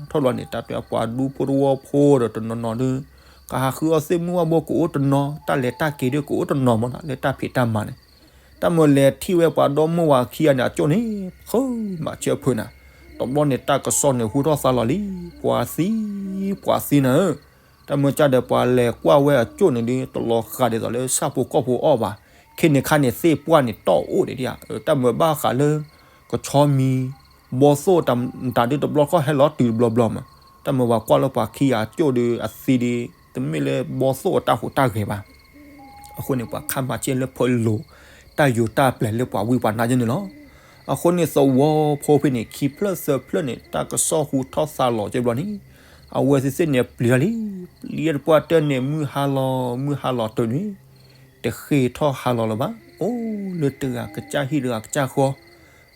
ထီၣ်ဘျီန့ၣ် တၢ်တဲပှၤဒူဖိတဝီဖိဒီးတနီၤနီၤဒီး ကဟးဃုအီၣ်သ့ၣ်မုၢ်ဝါဘိကအိၣ်တနီၤ တၢ်လဲၤတၢ်က့ၤဒီးကအိၣ်တနီၤမးနီၤ လၢတၢ်ဖံးတၢ်မၤန့ၣ် တၢ်မၢလဲၤထံၣ်ဝဲပှၤဒီမါဝၤခံဂၤန့ၣ် အကၠိၣ်န့ၣ် ဖုမးဆၢဖုနၤ, တဘျီန့ၣ် တၢ်ကစီၣ်န့ၣ်ဟူထီၣ်သါလီၤလံ, ပှၤသံ, ပှၤသံနၤဧၢ, တၢ်မၢကၢ်ဒီးပှၤလဲၤကွၢ်ဝဲအကၠိၣ်န့ၣ်ဒီး တလီၤဃာ်ဒ်သိးလၢဆၣ်ဖိကီၢ်ဖိအီၣ်ဘၣ်, ခဲန့ၣ်ခါန့ၣ်သ့ၣ်ပှၢ်န့ၣ်တီၢ်အိၣ်ဒံးဒံးဧါ, တၢ်မၢဘၣ်ဃးလၢ ကဆီမံၤ ဘီသိၣ်တၢ်ဒုးတဘျီခီၣ်ဟဲလီၤတုၤတဘျီဘျီမး, တၢ်မၢပှၤကွၢ်လၢပှၤခံဂၤအကၠိၣ်ဒီးအသံဒီး တမ့ၢ်လၢဘီသိၣ်အတၢ်ဟူးတၢ်ဂဲၤဘၣ် အဃိန့ၣ် ပှၤခါမၤဆ့ၣ်လၢဖိလိၤ တၢ်ယိၤတၢ်ပျဲၤလၢပှၤဝံပှၤနါယဲန့ၣ်လီၤ. အဃိန့ၣ် သဝီဖိဖဲန့ၣ် ခံဖျၢၣ်သၢဖျၢၣ်န့ၣ် တၢ်ကစီၣ်ဟူထီၣ်သါလီၤကဲဘျီန့ၣ် အဝဲသ့ၣ်သ့ၣ်န့ၣ်ပျံၤတၢ်လံ, ပျံၤတပှၢ်တၢၢ်န့ၣ် မုၢ်ဟါလီၤ မုၢ်ဟါလီၤတုၤန့ၣ် တဃ့ၢ်ထီၣ်ဟါလီၤလၢၤဘၣ်, အိၣ်လၢတဂၤကစၢ်ဟံၣ်တဂၤကစၢ်ဃီ,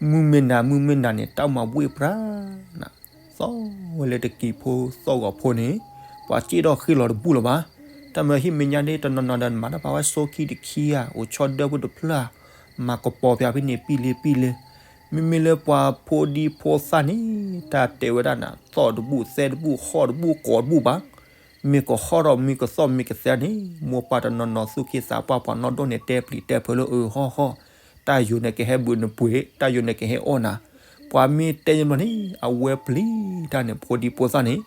မုၢ်မ့ၢ်နၤ မုၢ်မ့ၢ်နၤန့ၣ် တၢ်မၤဘှ့ၣ်ပြးနၤ သီၣ်ဝဲလၢတကံၤဖိသီၣ်ဂီၤဖိန့ၣ် ပှၤစ့ၣ်ထီၣ်ဃ့ၢ်လီၤတဘူၣ်လၢၤဘၣ်. တၢ်မၢဟံၣ်မဲာ်ညါဒ်တနီၤနီၤဒီး နမၤတၢ်ဖးဝဲဆိခံတခံဧါ အိၣ်ဆီဒၢဖိတဖျၢၣ်ဧါ, မၤကပီၤပၠးဖဲန့ၣ်ပံလ့ပံလ့, မ့မ့ၢ်လၢပှၤဖိဒံဖိသၣ်န့ၣ် တၢ်တဲဝဲဒၣ်နၤ သီၣ်တဘူၣ်သဲတဘူၣ်ဃီၣ်တဘူၣ်ကိးတဘူၣ်ဘၣ် မ့ၢ်ကဟီၣ်ဒီးမ့ၢ်ကသီၣ်မ့ၢ်ကသဲန့ၣ် မိၢ်ပၢ်တနီၤနီၤသူၣ်က့သးပှၢ်ပှၤနီၢ်ဒိၣ်န့ၣ်တဲပျံၤတဲဖုးလၢအၢဟီၣ်ဟီၣ်, တၢ်ယိၤန့ၣ်ကဟဲဘုးနပှ့ၤ တၢ်ယိၤန့ၣ်ကဟဲအီၣ်နၤ, ပှၤမ့ၢ်တဲယဘျီန့ၣ် အဝဲပျံၤတၢ်န့ၣ် ဖိဒံဖိသၣ်န့ၣ်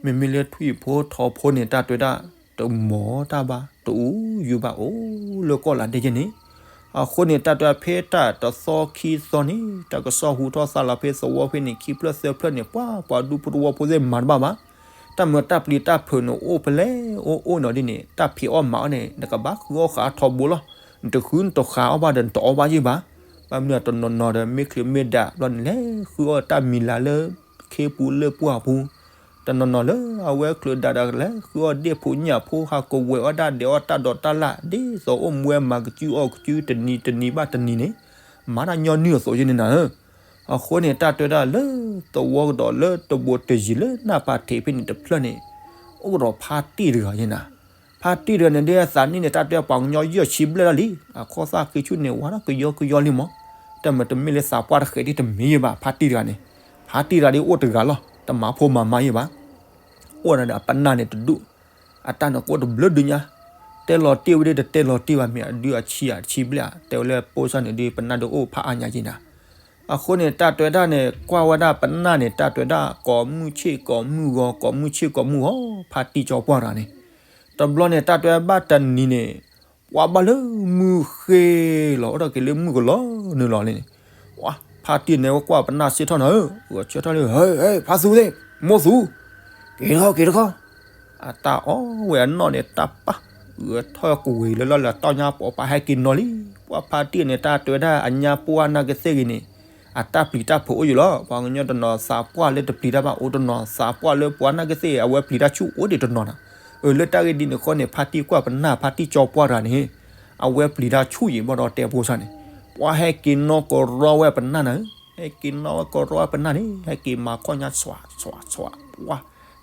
မ့မ့ၢ်လၢထွံၣ်ဖိထီဖိန့ၣ် တၢ်တဲဝဲဒၣ် တမီၤတၢ်ဘၣ် တအူယူဘၣ်အိၣ်လၢကီၢ်လၤဒ့ယဲန့ၣ်, အဃိန့ၣ် တၢ်တဲဝဲဒၣ်ဖဲတၢ်တသီခံသီန့ၣ် တၢ်ကစီၣ်ဟူထီၣ်သါလီၤဖဲသဝီဖဲန့ၣ် ခံဖျၢၣ်သၢဖျၢၣ်န့ၣ် ပှၤပှၤဒူဖိတဝီဖိသ့ၣ်မၤတဘၣ်ဘၣ်, တၢ်မၢတၢ်ပျံၤတၢ်ဖုးန့ၣ် အိၣ်ဖဲလဲၣ်အိၣ်အိၣ်နီၤဒ်န့ၣ် တၢ်ဖံးအီၣ်မၤအီၣ်န့ၣ် နကဘၣ်ဃုအီၣ်ဃာ်ထီဘိလီၤ, နတဃုနတဃာ်အီၣ်ဘၣ်ဒီးနတအီၣ်ဘၣ်ယံၢ်ဘၣ်, ဘၣ်မနုၤတနီၤနီၤဒီး မ့ၢ်ချုးမ့ၢ်ဒၣ်ဘျီန့ၣ် လဲၤဃုအီၣ်တၢ်မံၤလၢ်လၢ ခ့ပူၤလၢပှၢ်ပူၤ, တနီၤနီၤလၢအဝဲချုးဒၣ်ဒီးလဲၤဃုအီၣ်ဒ့ၣ်ဖိညၣ်ဖိ ဟးကဝဲၤအီၣ်တၢ်ဒဲးအီၣ်တၢ်ဒီးတၢ်လၣ် ဒ်သိးအိၣ်မူဝဲမၤကစုအီၣ်ကစုတနံၤတနံၤဘၣ်တနံၤန့ၣ်, မၤတၢ်ညီနုၢ်အသိးယဲန့ၣ်နၤဧၢ, အဃိန့ၣ် တၢ်တဲဝဲဒၣ်လၢသဝီကဒီးလၢတဘိတယံၤလၢနၢ်ပၤထံးဖဲန့ၣ်တဖျၢၣ်န့ၣ်, အိၣ်ကဒီးဖါတံၢ်တဂၤယဲနၤ ဖါတံၢ်တဂၤန့ၣ် ဒ်အသးနံၣ်န့ၣ် တၢ်တဲပှၤကညီယဲၢ်ဆံဘျဲၣ်လီၤလံ, အခီၣ်သၣ်ဃ့ဆူၣ်န့ၣ် ဝါထီၣ်ကယီကယီလံမး, တၢ်မၢတမ့ၢ်လၢသးပှၢ်တဃဲးဒ်တမံၤယဲဘၣ် ဖါတံၢ်တဂၤန့ၣ်, ဖါတံၢ်တဂၤဒ်အိၣ်တဂၤလီၤ တမၤဖိမၤမါယဲဘၣ်, အိၣ်ဒၣ်ဒီးအပနၢ်န့ၣ်တဒူၣ်, အတၢ်န့ၣ်ကအိၣ်တဘျုးဒုညါ, တဲလီၤတ့ၢ်ဝဲဒ်တတဲလီၤတ့ၢ်ဘၣ် မ့ၢ်အဒုးအဆံးအဆံးဘျဲၣ်ဧါ, တဲဝဲလၢပိစၢ်န့ၣ်ဒ်ပနၢ်ဒ်အိၣ်ဖးအါညါယဲနၤ အဃိန့ၣ် တၢ်တဲဝဲဒၣ်န့ၣ် ကွၢ်ဝဲဒၣ်ပနၢ်န့ၣ် တၢ်တဲဝဲဒၣ် ကိးမုၢ်ဆ့ၣ်ကိးမုၢ်ဂီၤ ကိးမုၢ်ဆ့ၣ်ကိးမုၢ်ဂီၤ ဖါတံၢ်ကၠီပှၢ်တဂၤန့ၣ်, တဘျီန့ၣ် တၢ်တဲဝဲဘၣ်တနံၤန့ၣ် ပှၤဘၣ်လၢမုၢ်ဃ့လီၤ အိၣ်ထီၣ်က့ၤလၢမုၢ်ကလီၤနုာ်လီၤလံန့ၣ်, ဖါတံၢ်န့ၣ်ဝဲကွၢ်ပနၢ်စ့ၢ်ထီၣ်နၤဧၢ, ဂဲၤဆၢထၢၣ်လံ ဟဲ ဟဲ ဖါသူသ့ၣ် မိၢ်သူ က့ၤတခီ က့ၤတခီ အတၢ်အီၣ်ဝဲအနီၢ်န့ၣ် တၢ်ပၢ် ဂဲၤထီၣ်ကဝ့ၤလၢလီၢ်လၢတၢ်ညါ ပိာ်ပာ်ဟဲက့ၤနီၢ်လံ, ပှၤဖါတံၢ်န့ၣ် တၢ်တဲဝဲဒၣ်အညါပှၢ်နာ်က့သ့ၣ်ဂ့ၤန့ၣ် အတၢ်ပျံၤတၢ်ဖုးအိၣ်ယံၤလီၤ, ပှၤကညီတနီၤသးပှၢ်လၢတပျံၤတၢ်ဘၣ်အိၣ်တနီၤ သးပှၢ်လၢပှၤနာ်က့သ့ၣ် အဝဲပျံၤတၢ်ဆူၣ်အိၣ်ဒံးတနီၤနၤ, အၢ လၢတၢ်ဂ့ၢ်ဒ်န့ၣ်အဃိန့ၣ် ဖါတံၢ်ကွၢ်ပနၢ် ဖါတံၢ်ကၠီပှၢ်တဂၤန့ၣ် အဝဲပျံၤတၢ်ဆူၣ်ယံၤဘၣ်ဒီးတဲဖိစၢ်န့ၣ်, ပှၤဟဲက့ၤနီၢ်ကရီဝဲပနၢ်နၤဧၢ, ဟဲက့ၤနီၢ်ကရီဝဲပနၢ်န့ၣ် ဟဲက့ၤမၤခီၣ်ညါဆွးဆွးဆွး ပှၤ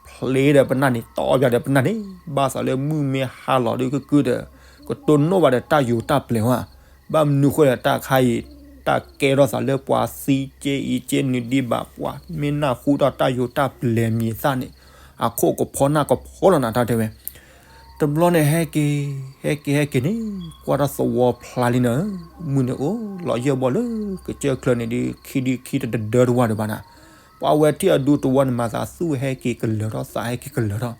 ဖျ့ဒီးပနၢ်န့ၣ် တီၢ်ပၠးဒီးပနၢ်န့ၣ် ဘၣ်သးလၢမုၢ်မ့ၢ်ဟါလီၤဒုးကုကုဒီး ကတိၢ်နီၣ်ဘၣ်ဒီးတၢ်ယိၤတၢ်ပျဲၤဝဲ, ဘၣ်မနုၤဃိဒီးတၢ်ခါအံၤ တၢ်ကဲထီၣ်သးလၢပှၤသံက့အံၤက့နုၤဒံးဘၣ် ပှၤမ့ၢ်နၢ်ဟူဒီးတၢ်ယိၤတၢ်ပျဲၤမံၤသၣ်န့ၣ် အခိၣ်ကဖီနၢ်ကဖီလီၤနၤတၢ်တဲဝဲ တဘျီန့ၣ်ဟဲက့ၤ ဟဲက့ၤဟဲက့ၤန့ၣ် ကွၢ်တၢ်သဝီဖျါလံနၤဧၢ, မုၢ်န့ၣ်အိၣ်လီၤယၢၢ်ဘီလၢကစၢၢ်ချၢန့ၣ်ဒုး ခံဒုးခံတဒၢတဝၢ်ဒံးဘၣ်နၤ, ပှၤဝဲထံၣ်အဒူတဝၢန့ၣ် မၤသးသူၣ်ဟဲက့ၤကလၢၤထီၣ်သးဟဲက့ၤကလၢၤထီၣ်,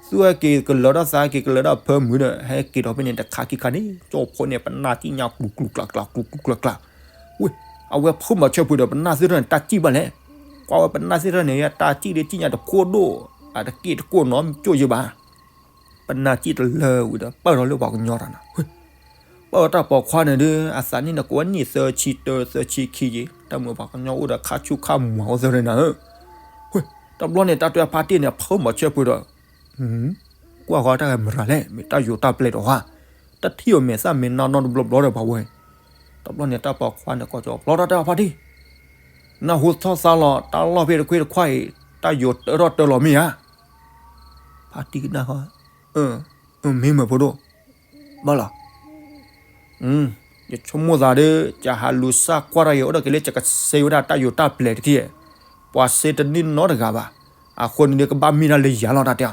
သူၣ်ဟဲက့ၤကလၢၤထီၣ်သးဟဲက့ၤကလၢၤထီၣ်ဖၢမုၢ်ဒီး ဟဲက့ၤဒီးဖဲန့ၣ်တခါခံခါန့ၣ် ကၠီဖိန့ၣ် ပနၢ်စံၣ်ညါကျူၤကျူၤကျါကျါကျူၤကျူၤကျါကျါ, ဝ့ၢ် အဝဲဖုမၤဆၢဖုဒီးပနၢ်သ့ၣ်ထီၣ်န့ၣ် တၢ်စံၣ်ဘၣ်လဲၣ်, ကွၢ်ဝဲပနၢ်သ့ၣ်ထီၣ်န့ၣ် တၢ်စံၣ်ဒ်စံၣ်ညါတခိၣ်ဒိၣ် အတက့ၢ်တကိၢ်နီတကၠိၣ်ယဲဘၣ် ပနၢ်စံၣ်တလၢဝံၤဒီး ပာ်ထီၣ်လၢပှၤကညီတၢ်နၤ, ပာ်ဝဲတၢ်ပိာ်ခွါန့ၣ်ဒုး အသးနံၣ်န့ၣ် ကိးဝဲနံၣ်သၢဆံတၢ သၢဆံခံယံၤ တၢ်မုာ်ပှၤကညီအိၣ်ဒီးခါဆူၣ်ခါမွၤအိၣ်သၢန့ၣ်နၤဧၢ, တဘျီန့ၣ် တၢ်တဲဖါတံၢ်န့ၣ် အဖုမၤဆၢဖုဒီး ကွၢ်ဃီတၢ်ဂဲၤမရၤလဲၣ် မ့ၢ်တၢ်ယိၤတၢ်ပျဲၤဒီးဧါ, တထံၣ်အမဲာ်သၣ်မဲာ်နါနီတဘျီဘျီဒီးပှၤဝဲ, တဘျီန့ၣ် တၢ်ပိာ်ခွါန့ၣ် ကိးကၠီဖျီထီၣ်တဲအီၤဖါတံၢ် နၢ်ဟူထီၣ်သါလီၤ တၢ်လီၢ်ဖဲတခွ့တခွါအံၤ တၢ်ယိၤတၢထီၣ်တၢလီၤမ့ၢ်ဧါ, ဖါတံၢ်ကနၣ်ဃီ, မ့ၢ်မၢဖိဒိၣ်, ဘၣ်လီၤ, ယဆိကမိၣ်သးဒီး ယဟးလူၤစၢ်ကွၢ်တၢ်ယိၤအိၣ်ဒီးက့ၤလၢ ယကစ့ဝဲဒၣ်တၢ်ယိၤတၢ်ပျဲၤတထံၣ် ပှၤစ့တန့ၢ်နီတဂၤဘၣ်. အဃိန့ၣ်ဒီးကဘၣ်မ့ၢ်ဒၣ်လၢယၤလီၤ တၢ်တဲအီၤ.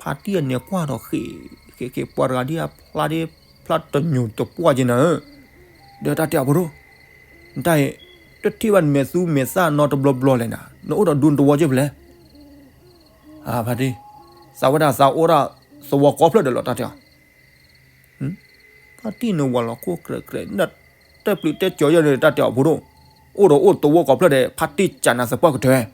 ဖါတံၢ်အန့ၣ်ကွၢ်ဒီးဃ့ ဃ့ ဃ့ ပှၤတဂၤဒ်အဖျါဒ် ဖျါတညိၤတပှၢ်က့ၤနၤဧၢ, ဒီးတၢ်တဲအီၤဖိဒိၣ်, နတၢ်အံၤ တထံၣ်ဘၣ်နမဲာ်သူမဲာ်သၣ်နီတဘျီဘျီလဲၣ်နၤ, နအိၣ်ဒီးဒူသဝီက့ဖဲလဲၣ်. ဖါတံၢ်, သးဝဲဒၣ်သးအိၣ်ဒၣ်သဝီကိးဖျၢၣ်ဒီးလီၤ တၢ်တဲအီၤ. ဖါတံၢ်န့ၣ်ဝၤလီၤခိၣ်ကြဲးကြဲး နတဲပျုးတဲကၠီၤယဲၢ်န့ၣ် တၢ်တဲအီၤဖိဒိၣ်, အိၣ်ဒီးအိၣ်သဝီကိးဖျၢၣ်ဒီး ဖါတံၢ်ကးနၤသပှၢ်ကတၢၢ်,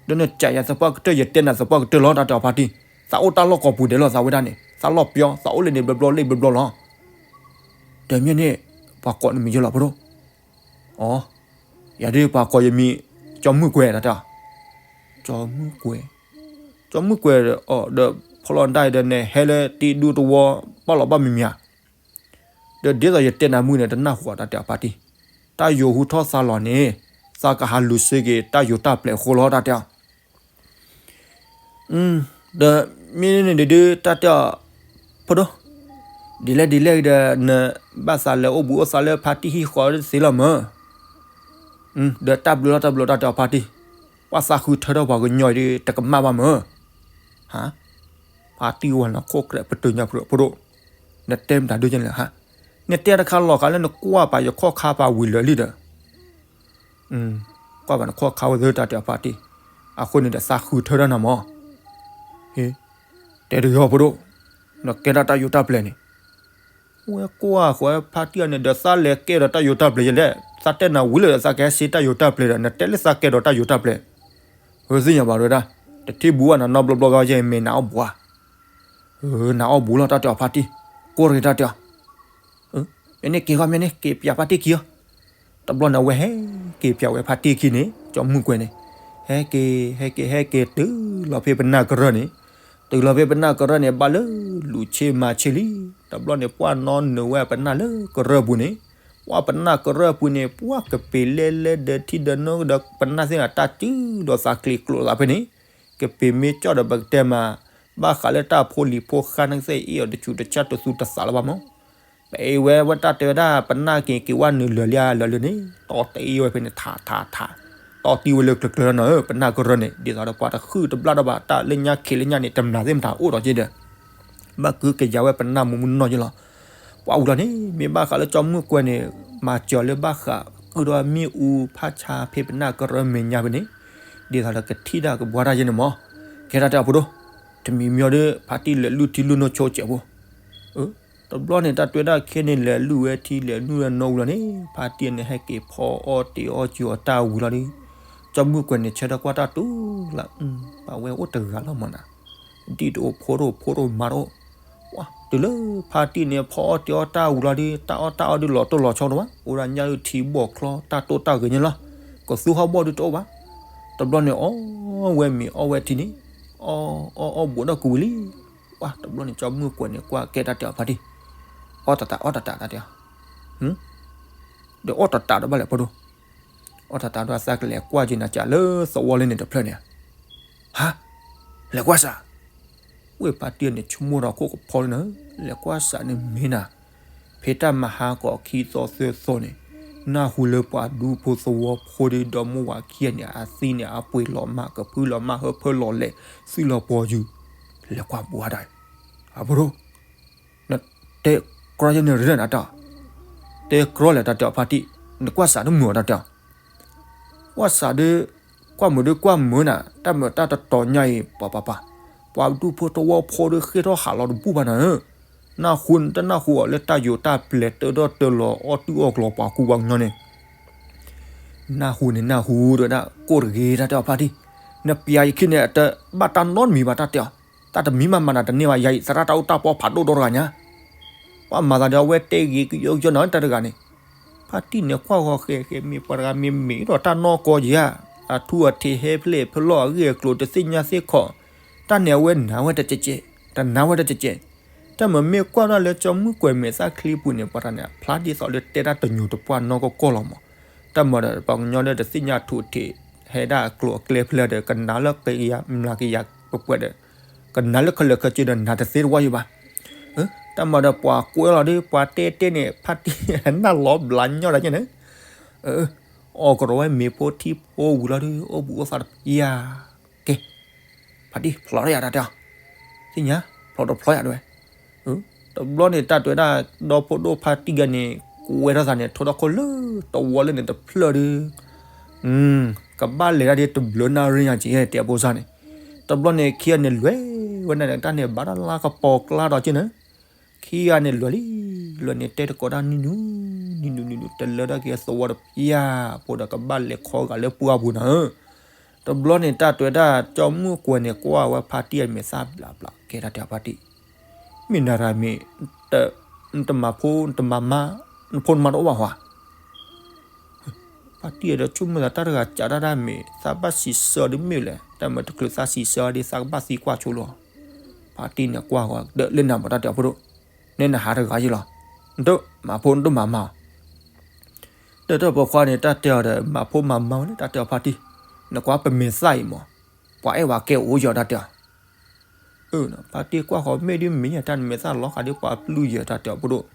ဒီးနကးယၤသပှၢ်ကတၢၢ် ယတဲနၤသပှၢ်ကတၢၢ်လီၤ တၢ်တဲအီၤဖါတံၢ်, သးအိၣ်တၢ်လီၢ်ကိးပူၤဒဲးလီၤ သးဝဲဒၣ်န့ၣ် သးလီၢ်ပျီ သးအိၣ်လၢန့ၣ်ဘျီဘျီလၢဘျီဘျီလီၤ. ဒီးမ့ၢ်န့ၣ် ပှၤကိးနမံၤယဲၢ်လီၤဖိဒိၣ်. အိ, ယၤဒ်ပှၤကိးယမံၤ ကၠီမုၢ်ကွဲၤ တၢ်တဲအီၤ. ကၠီမုၢ်ကွဲၤ, ကၠီမုၢ်ကွဲၤအီၤ ဒီးဖီလီၤဒၣ်အံၤဒီးနဟဲလၢတံဒူသဝီ ဘၣ်လီၤဘၣ်မံၤမံၤဧါ. ဒီးဒ်သိးယတဲနၤမုၢ်န့ၣ် တနၢ်ဟူအီၤ တၢ်တဲအီၤဖါတံၢ်, တၢ်ယိၤဟူထီၣ်သါလီၤန့ၣ် သးကဟးလူၤစ့က့ၤတၢ်ယိၤတၢ်ပျဲၤအဃိလီၤ တၢ်တဲအီၤ. ဒီးမ့ၢ်န့ၣ်ဒုး တၢ်တဲအီၤ ဖိဒိၣ်, ဒ်လဲၣ်ဒ်လဲၣ်ဒီး နဘၣ်သးလဲၤအိၣ်ဘှံးအိၣ်သါလၢဖါတံၢ်ဟံၣ်ဃီတသ့လီၤမၢ်. ဒီးတၢ်ဘျုးလီၤ တၢ်ဘျုးလီၤ တၢ်တဲအီၤဖါတံၢ်, ပှၤသးဃုထၢထီၣ်ပှၤကညီအံၤဒီး တကမၣ်ဘၣ်မၢ်. ဟါ, ဖါတံၢ်ဝဲလီၤခိၣ်ကြဲးပတုာ်ညါ ဖိဒိၣ်, နတဲမတၤဒုးကလဲၣ်ဟါ, နတဲတခါလီၤခါလၢနကွၢ်ပာ်ယခီၣ်ခါပာ်ဝံၤလၢာ်လံဒီး ကွၢ်ဘၣ်နခီၣ်ခါဝဲသ့ တၢ်တဲအီၤဖါတံၢ်, အဃိန့ၣ်ဒီးသးဃုထၢထီၣ်နၤမၢ်. ဟ့, တဲတယီၤဖိဒိၣ်, နကဲဒၣ်တၢ်ယိၤတၢ်ပျဲၤန့ၣ်, ဝဲကွၢ်ဃီဖါတံၢ်အန့ၣ်ဒီး သးလဲၤကဲဒီးတၢ်ယိၤတၢ်ပျဲၤယလဲၣ်, သးတဲနၤဝံၤလၢာ်ဒီး သးကဟဲစ့တၢ်ယိၤတၢ်ပျဲၤဒီး နတဲလၢသးကဲဒီးတၢ်ယိၤတၢ်ပျဲၤ, ဝဲသ့ၣ်ညါဘၣ်ဝဲဒၣ်, တထံၣ်ဘူးဘၣ်နၤနီတဘျီဘျီဘၣ်ယဲၢ် မ့ၢ်နၤအီၣ်ဘူးဧါ, နၤအီၣ်ဘူးလီၤ တၢ်တဲအီၤဖါတံၢ်, ကိးတဂ့ၤ တၢ်တဲအီၤ မ့ၢ်န့ၣ်က့ၤဃီ မ့ၢ်န့ၣ်က့ၤပၠးဖါတံၢ်ခံအီၤ. တဘျီန့ၣ် အဝဲဟဲက့ၤပၠးဝဲဖါတံၢ်ခံန့ၣ် ကၠီမုၢ်ကွဲၤန့ၣ်, ဟဲက့ၤ ဟဲက့ၤ ဟဲက့ၤတုၤလီၤဖဲပနၢ်ကရၢၢ်န့ၣ်, တုၤလီၤဖဲပနၢ်ကရၢၢ်န့ၣ် ဘၣ်လၢလူၤဆ့မၤဆ့လံ. တဘျီန့ၣ် ပှၢ်နီနုာ်ဝဲပနၢ်လၢကရၢၢ်ပူၤန့ၣ်, ပှၢ်ပနၢ်ကရၢၢ်ပူၤန့ၣ် ပှၢ်ကပ့ၤလဲလဲဒီးထံဒီးနိဒီးပနၢ်သ့ၣ်န့ၣ် တၢ်စုဒီးသးကျ့ၤကျိးသးဖဲန့ၣ်, ကပ့ၤမ့ၢ်ကၠီၣ်ဒီးပကတဲမး, ဘၣ်ဃးလၢတၢ်ဖိလံၤဖိဃါန့ၣ် ကသ့ၣ်အ့ၣ်အီၤတဆူးတဆၣ်တသူတသးလၢၤဘၣ်မၢ်. ပအ့ၣ်ဝဲ ဝဲတၢ်တဲဝဲဒၣ် ပနၢ်က့ၤက့ၤဝဲနုာ်လၢာ်လံဧါ လၢာ်လၢန့ၣ် တီတ့ၢ်ဝဲဖဲန့ၣ် ထးထးထး, တီတ့ၢ်ဝဲလၢကျၢၤကျၢၤလီၤနီၤဧၢ ပနၢ်ကရၢၢ်န့ၣ် ဒ်သိးဒီးပှၤတဃုတဘျၣ်ဒီးဘၣ် တၢ်လၢညါခံးလၢညါန့ၣ် တမျၢ်သ့ၣ်မတၤအိၣ်ဒီးက့ဒီး ဘၣ်ကုကယၤဝဲပနၢ်မူမူနီၢ်နီၢ်ယ့လီၤ. ပှၤဝံၤလီၤန့ၣ် မ့ၢ်ဘၣ်ဃးလၢကၠီမုၢ်ကွဲၤန့ၣ် မၤစၢၤလၢဘၣ်ဃး ကုၢ်ဒီးမ့ၣ်အူဖးဆါဖဲပနၢ်ကရၢၢ်မဲာ်ညါဖဲန့ၣ် ဒ်သိးဒီးကထံၣ်ဒၣ်ကဘှါတၢ်ယဲန့ၣ်မၢ်. ကဲတၢ်တဲအီၤဖိဒိၣ်, တမံၤမံၤဒီး ဖါတံၢ်လဲၤလုၢ်ထံလုၢ်နိဆိကဲးဖိ တဘျီန့ၣ် တၢ်တွဲဒၣ်ခဲန့ၣ် လဲၤလုၢ်ဝဲထံလဲၤလုၢ်ဝဲနိဝံၤလီၤန့ၣ် ဖါတံၢ်န့ၣ် ဟဲက့ၤဖီအီၣ်တ့ၤအီၣ်ကၠီအီၣ်တၢ်ဝံၤလီၤဒီး ကၠီမုၢ်ကွဲၤန့ၣ် ဆၢထၢၣ်ကွၢ်တၢ်တူၢ်လၢ်, ပှၤဝဲအိၣ်တဂၤလီၤမၢ်နၤ, ဒံၣ်တအိၣ်ဖိတအိၣ်ဖိတအိၣ်မါတအိၣ်, တုၤလၢဖါတံၢ်န့ၣ် ဖီအီၣ်တ့ၤအီၣ်တၢ်ဝံၤလီၤဒီး တၢ်အီၣ်တၢ်အီဒုးလီၤတိၢ်လီၤဆီတအိၣ်ဘၣ်, အိၣ်ဒၣ်ညၣ်အုၣ်ထံဘီၣ်ချီ တၢ်တိၢ်တၢ်ဂဲၤညါလီၤ, ကသူဟီၣ်ဘီၣ်ဒုးတအိၣ်ဘၣ်. တဘျီန့ၣ် အီၣ်ဝဲမ့ၤအီၣ်ဝဲထံန့ၣ် အီၣ်အီၣ်အီၣ်ဘူးဒီးကဝံၤလံ. ပှၤတဘျီန့ၣ် ကၠီမုၢ်ကွဲၤန့ၣ် ကွၢ်ကဲတၢ်တဲအီၤဖါတံၢ်, အီၣ်တတးအီၣ်တတးတၢ်တဲအီၤ, ဒီးအီၣ်တတးဒီးဘၣ်လဲၣ်ဖိဒိၣ်, အီၣ်တတးဒီးသးကလဲၤကွၢ်က့ၤနၤကးလၢသဝီလၢန့ၣ်တဖျၢၣ်န့ၣ်, ဟါ, လဲၤကွၢ်စး ဝဲဖါတံၢ်န့ၣ် ဆိကမိၣ်ဒီးခိၣ်ကဖီလၢနၤ, လဲၤကွၢ်စးန့ၣ်မ့ၢ်နၤ, ဖဲတၢ်မဟါကီးခံသီသၢသီန့ၣ်, နၢ်ဟူလၢပှၤဒူဖိသဝီဖိဒီးဒီမါဝၤခံဂၤန့ၣ် အသံန့ၣ် အပှ့ၤလီၤမၢ် ကဖုလီၤမၢ် ဟၢဖၢလီၤလဲၣ် သံလီၤပှီၤယုာ်, လဲၤကွၢ်ဘူးအါဒၣ်, အဖိဒိၣ် နတဲကြီယဲၢ်န့ၣ်ရ့နၤတၢ်, တဲကြီလဲၣ်တၢ်တဲအီၤဖါတံၢ်, နကွၢ်စးတမုာ်အီၤတၢ်တဲအီၤ, ကွၢ်စးဒီး ကွၢ်မုာ်ဒီးကွၢ်မုာ်နၤ, တၢ်မုာ်တၢ်တတီၤညါအံၤ ပှၤပှၤပှၤ, ပှၤဒူဖိသဝီဖိဒီးဃ့ထီၣ်ဟးလီၤတဘူၣ်ဘၣ်နၤဧၢ, နၢ်ဟူနတနၢ်ဟူအီၤလၢတၢ်ယိၤတၢ်ပျဲၤ တၢၢ်ဒီၣ်တၢၢ်လီၤ အီၣ်တူၢ်အီၣ်ကျီၤပှၤကူပှၤကညီန့ၣ် နၢ်ဟူန့ၣ်နၢ်ဟူဒီးဒၣ် ကိၢ်တဂ့ၤတၢ်တဲအီၤဖါတံၢ်, နပျးယခံန့ၣ် အတဘၣ်တၢ်နီတမံၤဘၣ်တၢ်တဲအီၤ, တၢ်တမံၤမးမးနၤတန့ၢ်ဘၣ် ယၤအံၤ သရၣ်တၢ်အိၣ်တၢ်ပီဖးဒိၣ်ဒီတဂၤညါ, ပှၤမၤသးဒီးအဝဲတဲဂ့ၤကယီကယီနၤတၢ်တဂၤန့ၣ်, ဖါတံၢ်န့ၣ်ကွၢ်ဃီဃဲဃဲမ့ၢ်ပှၤတဂၤမ့ၢ်မ့ၢ်ဒီးတၢ်နီၢ်ကီၢ်ယၤ, အထူအထံးဟဲဖျဲၣ်ဖျီၣ်အဂ့ၢ်အကျိၤတသ့ၣ်ညါသ့ၣ်ခီ, တၢ်န့ၣ်အဝဲနာ်ဝဲတကဲးကဲး, တနာ်ဝဲတကဲးကဲး, တၢ်မ့မ့ၢ်ကွၢ်ဒၣ်လၢကၠီမုၢ်ကွဲၤမဲာ်သၣ်ချံပူၤန့ၣ် ပှၤတဂၤန့ၣ် အဖျါဒ်သိးလၢတဲတၢ်တညိၤတပှၢ်နီၢ်ကီၢ်ကီၢ်လီၤမး, တၢ်မၤဒီးပှၤကညီဒီးတသ့ၣ်ညါထူအထံး ဟဲဒၣ်အကျိၤအကျဲဖဲလဲၣ်ဒီး ကနာ်လၢကယၤမျးကယၤပှဲၤပှဲၤဒီး ကနာ်လၢခဲလၢာ်ခဲဆ့ဒီးနာ်တသ့တဝၢ်ယံၤဘၣ်, တၢ်မၤဒီးပှၤကွဲလီၤဒီး ပှၤတဲတဲန့ၣ် ဖါတံၢ်နၢ်လီၤဘျးညီဒၣ်ညါန့ၣ်, အီၣ်ကရီဝဲမ့ၤဖိထံဖိဝံၤလီၤဒီး အိၣ်ဘှံးအိၣ်သါတပျၢ်ကဲ ဖါတံၢ်ဖျိးထီၣ်ယၤတၢ်တဲအီၤ, သ့ၣ်ညါ ဖျိးတဖျိးယၤတဲဝဲ, တဘျီန့ၣ် တၢ်တဲဝဲဒၣ် ဒီဖိဒိၣ်ဖါတံၢ်ဂၤန့ၣ် ကွဲထီၣ်သးန့ၣ် ထိထီၣ်ခိၣ်လၢတဝီလၢန့ၣ်တဖျၢၣ်ဒီး ကဘၣ်လဲၤတၢ်ဒ်တဘျုးနၣ်ရံၣ်ညါက့ တဲအဖိစၢ်န့ၣ်, တဘျီန့ၣ် ခံဂၤန့ၣ်လဲၤဝဲဒၣ်န့ၣ် တၢ်န့ၣ်ဘၣ်တၢ်လၢကပီၤကျါဒီးက့န့ၣ်, ခံဂၤန့ၣ်လဲၤလံ, လဲၤန့ၣ်တဲတကိးတၢ်နံၣ်နုၤ, နံၣ်နုၤနံၣ်နုၤ တလၢတၢ်က့ၤသဝီတပျၢ်ဖိဒီး ကဘၣ်လဲၤခီဂာ်လၢပှၢ်ပူၤနၤဧၢ, တဘျီန့ၣ် တၢ်တဲဝဲဒၣ် ကၠီမုၣ်ကွဲၤန့ၣ် ကွၢ်ဝဲဖါတံၢ်အမဲာ်သၣ်ဘျးဘျး ကဲတၢ်တဲအီၤဖါတံၢ်, မ့ၢ်နၤတဂၤမ့ၢ် နတမၤဖိ နတမၤမါ နဖိနမါတအိၣ်ဘၣ်ဟီဧါ, ဖါတံၢ်ဒီးဆိကမိၣ်သးတၢ်တဂၤစးတၢ်ဒၣ်မ့ၢ် သးဘၣ်စံးဆၢဒ်မ့ၢ်လဲၣ်, တၢ်မၤတချုးသးစံးဆၢဒ် သးကဘၣ်သံကွၢ်ဆိလီၤ, ဖါတံၢ်န့ၣ်ကွၢ်ဃီၤ ဒီးလၢနၤမးတၢ်တဲအီၤဖိဒိၣ်, နဲနဟးတဂၤယ့လီၤ, နတမၤဖိနတမၤမါ ဒီးတၢ်ပိာ်ခွါန့ၣ် တၢ်တဲအီၤဒီး မၤဖိမၤမါဝဲလၢတၢ်တဲအီၤဖါတံၢ်, နကွၢ်ပမဲာ်သၣ်အံၤမး, ပှၤအဲၣ်ဝဲကဲအိၣ်ယီၤတၢ်တဲအီၤ, ဖါတံၢ်ကွၢ်ဃီၤမ့ၢ်ဒ်မ့ၢ်ယဲ တၢ်နမဲာ်သၣ်လီၤဃာ်ဒ်ပှၤပျုၢ်ယဲတၢ်တဲအီၤဖိဒိၣ်,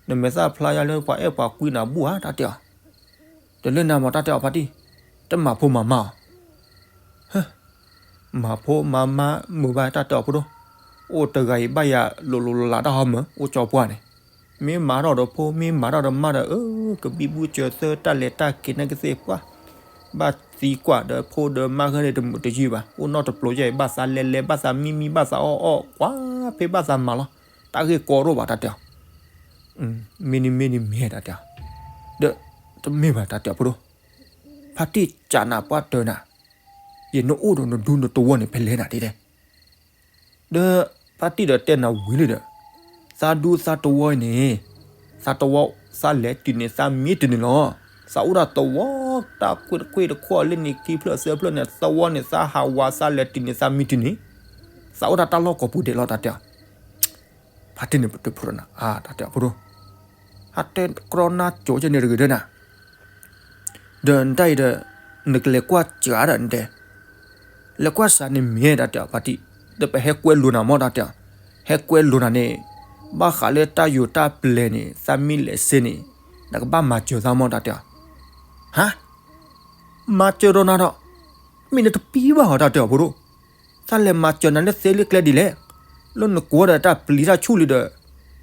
နမဲာ်သၣ်ဖျါယါလၢပှၤအဲၣ်ပှၤကွံနၤဘူၣ်ဧါတၢ်တဲအီၤ, တလၢနၤမးတၢ်တဲအီၤဖါတံၢ်, တမၤဖိမၤမါအီၤ မၤဖိမၤမါမုာ်ဘၣ်တၢ်တဲအီၤဖိဒိၣ်, အိၣ်တဂၤအံၤဘၣ်ယၤလိၤလိၤလးလးတၢ်ဟီမၢ် အိၣ်ကၠီပှၢ်န့ၣ်, မ့ၢ်မၤထီၣ်ဒီးဖိ မ့ၢ်မၤထီၣ်ဒီးမါဒီး အၢ ကဘံဘူကၠီၤသၢတၢ်လဲၤတၢ်က့ၤနာ်က့သ့ၣ်ပှၢ်, ဘၣ်သံကွၢ်ဒီးဖိဒီးမါဂ့ၤန့ၣ်တမုာ်တယုၢ်ဘၣ်, အိၣ်နီတပျိယဲအံၤ ဘၣ်သးလဲၤလဲၤ ဘၣ်သးမံမံ ဘၣ်သးအီၣ်အီၣ် ကွၢ်ဖဲဘၣ်သးမၤလီၤ, တၢ်ဂ့ၢ်ကီဒိၣ်ဘၣ်တၢ်တဲအီၤ, မ့ၢ်န့ၣ်မ့ၢ်န့ၣ်မ့ၢ်တၢ်တဲအီၤ, ဒီးတမ့ၢ်ဘၣ်တၢ်တဲအီၤဖိဒိၣ် ဖါတံၢ်ကးနးပှၢ်တၢၤနၤ, ယနအိၣ်ဒီးနဒူနတဝီန့ၣ်ဖဲလဲၣ်နၤဒ်လဲၣ်, ဒီးဖါတံၢ်ဒီးတဲနၤဝံၤလံဒီး, သးဒူသးတဝီအံၤန့ၣ်, သးတဝီသးလဲၤတုၤန့ၣ် သးမံတုၤန့ၣ်လီၤ, သးအိၣ်ဒၣ်သဝီတၢ်ကွ့ၢ်တကွ့ၢ်တခီလၢန့ၣ်ခံဖျၢၣ်သၢဖျၢၣ်န့ၣ် သဝီန့ၣ် သးဟးဝးသးလဲၤတုၤန့ၣ် သးမံတုၤန့ၣ်, သးအိၣ်ဒၣ်တၢ်လီၢ်ကိးပူၤဒဲးလီၤတၢ်တဲအီၤ ဖါတံၢ်န့ၣ်ပတဖျိးနၤ အါ တၢ်တဲအီၤဖိဒိၣ်, ဟးတဲကြီနါကၠိကဲန့ၣ်တဂ့ၤဒၢနၤ, ဒီးနတၢ်အံၤဒီး, နကလဲၤကွၢ်စှၤဒီးနတဲ, လဲၤကွၢ်စှၤန့ၣ်မ့ၢ်တၢ်တဲအီၤဖါတံၢ်, ဒီးပဟဲကွဲလိာ်နၤမ့ၢ်တၢ်တဲအီၤ, ဟဲကွဲလိာ်နၤန့ၣ်, ဘၣ်ဃးလၢတၢ်ယိာ်တၢ်ပျဲၤန့ၣ် သးမ့ၢ်လဲၤစ့န့ၣ်, နကဘၣ်မၤစၢၤသးမ့ၢ်တၢ်တဲအီၤ, ဟါ မၤစၢၤဒီးနၤဒီး, မ့ၢ်နတပံဘၣ်ဟီတၢ်တဲအီၤဖိဒိၣ်, သးလဲၤမၤစၢၤနၤလၢသ့လၢကျဲဒ်လဲၣ်, လၢနကိးဒီးတၢ်ပျံၤတၢ်ဆူၣ်လံဒီး,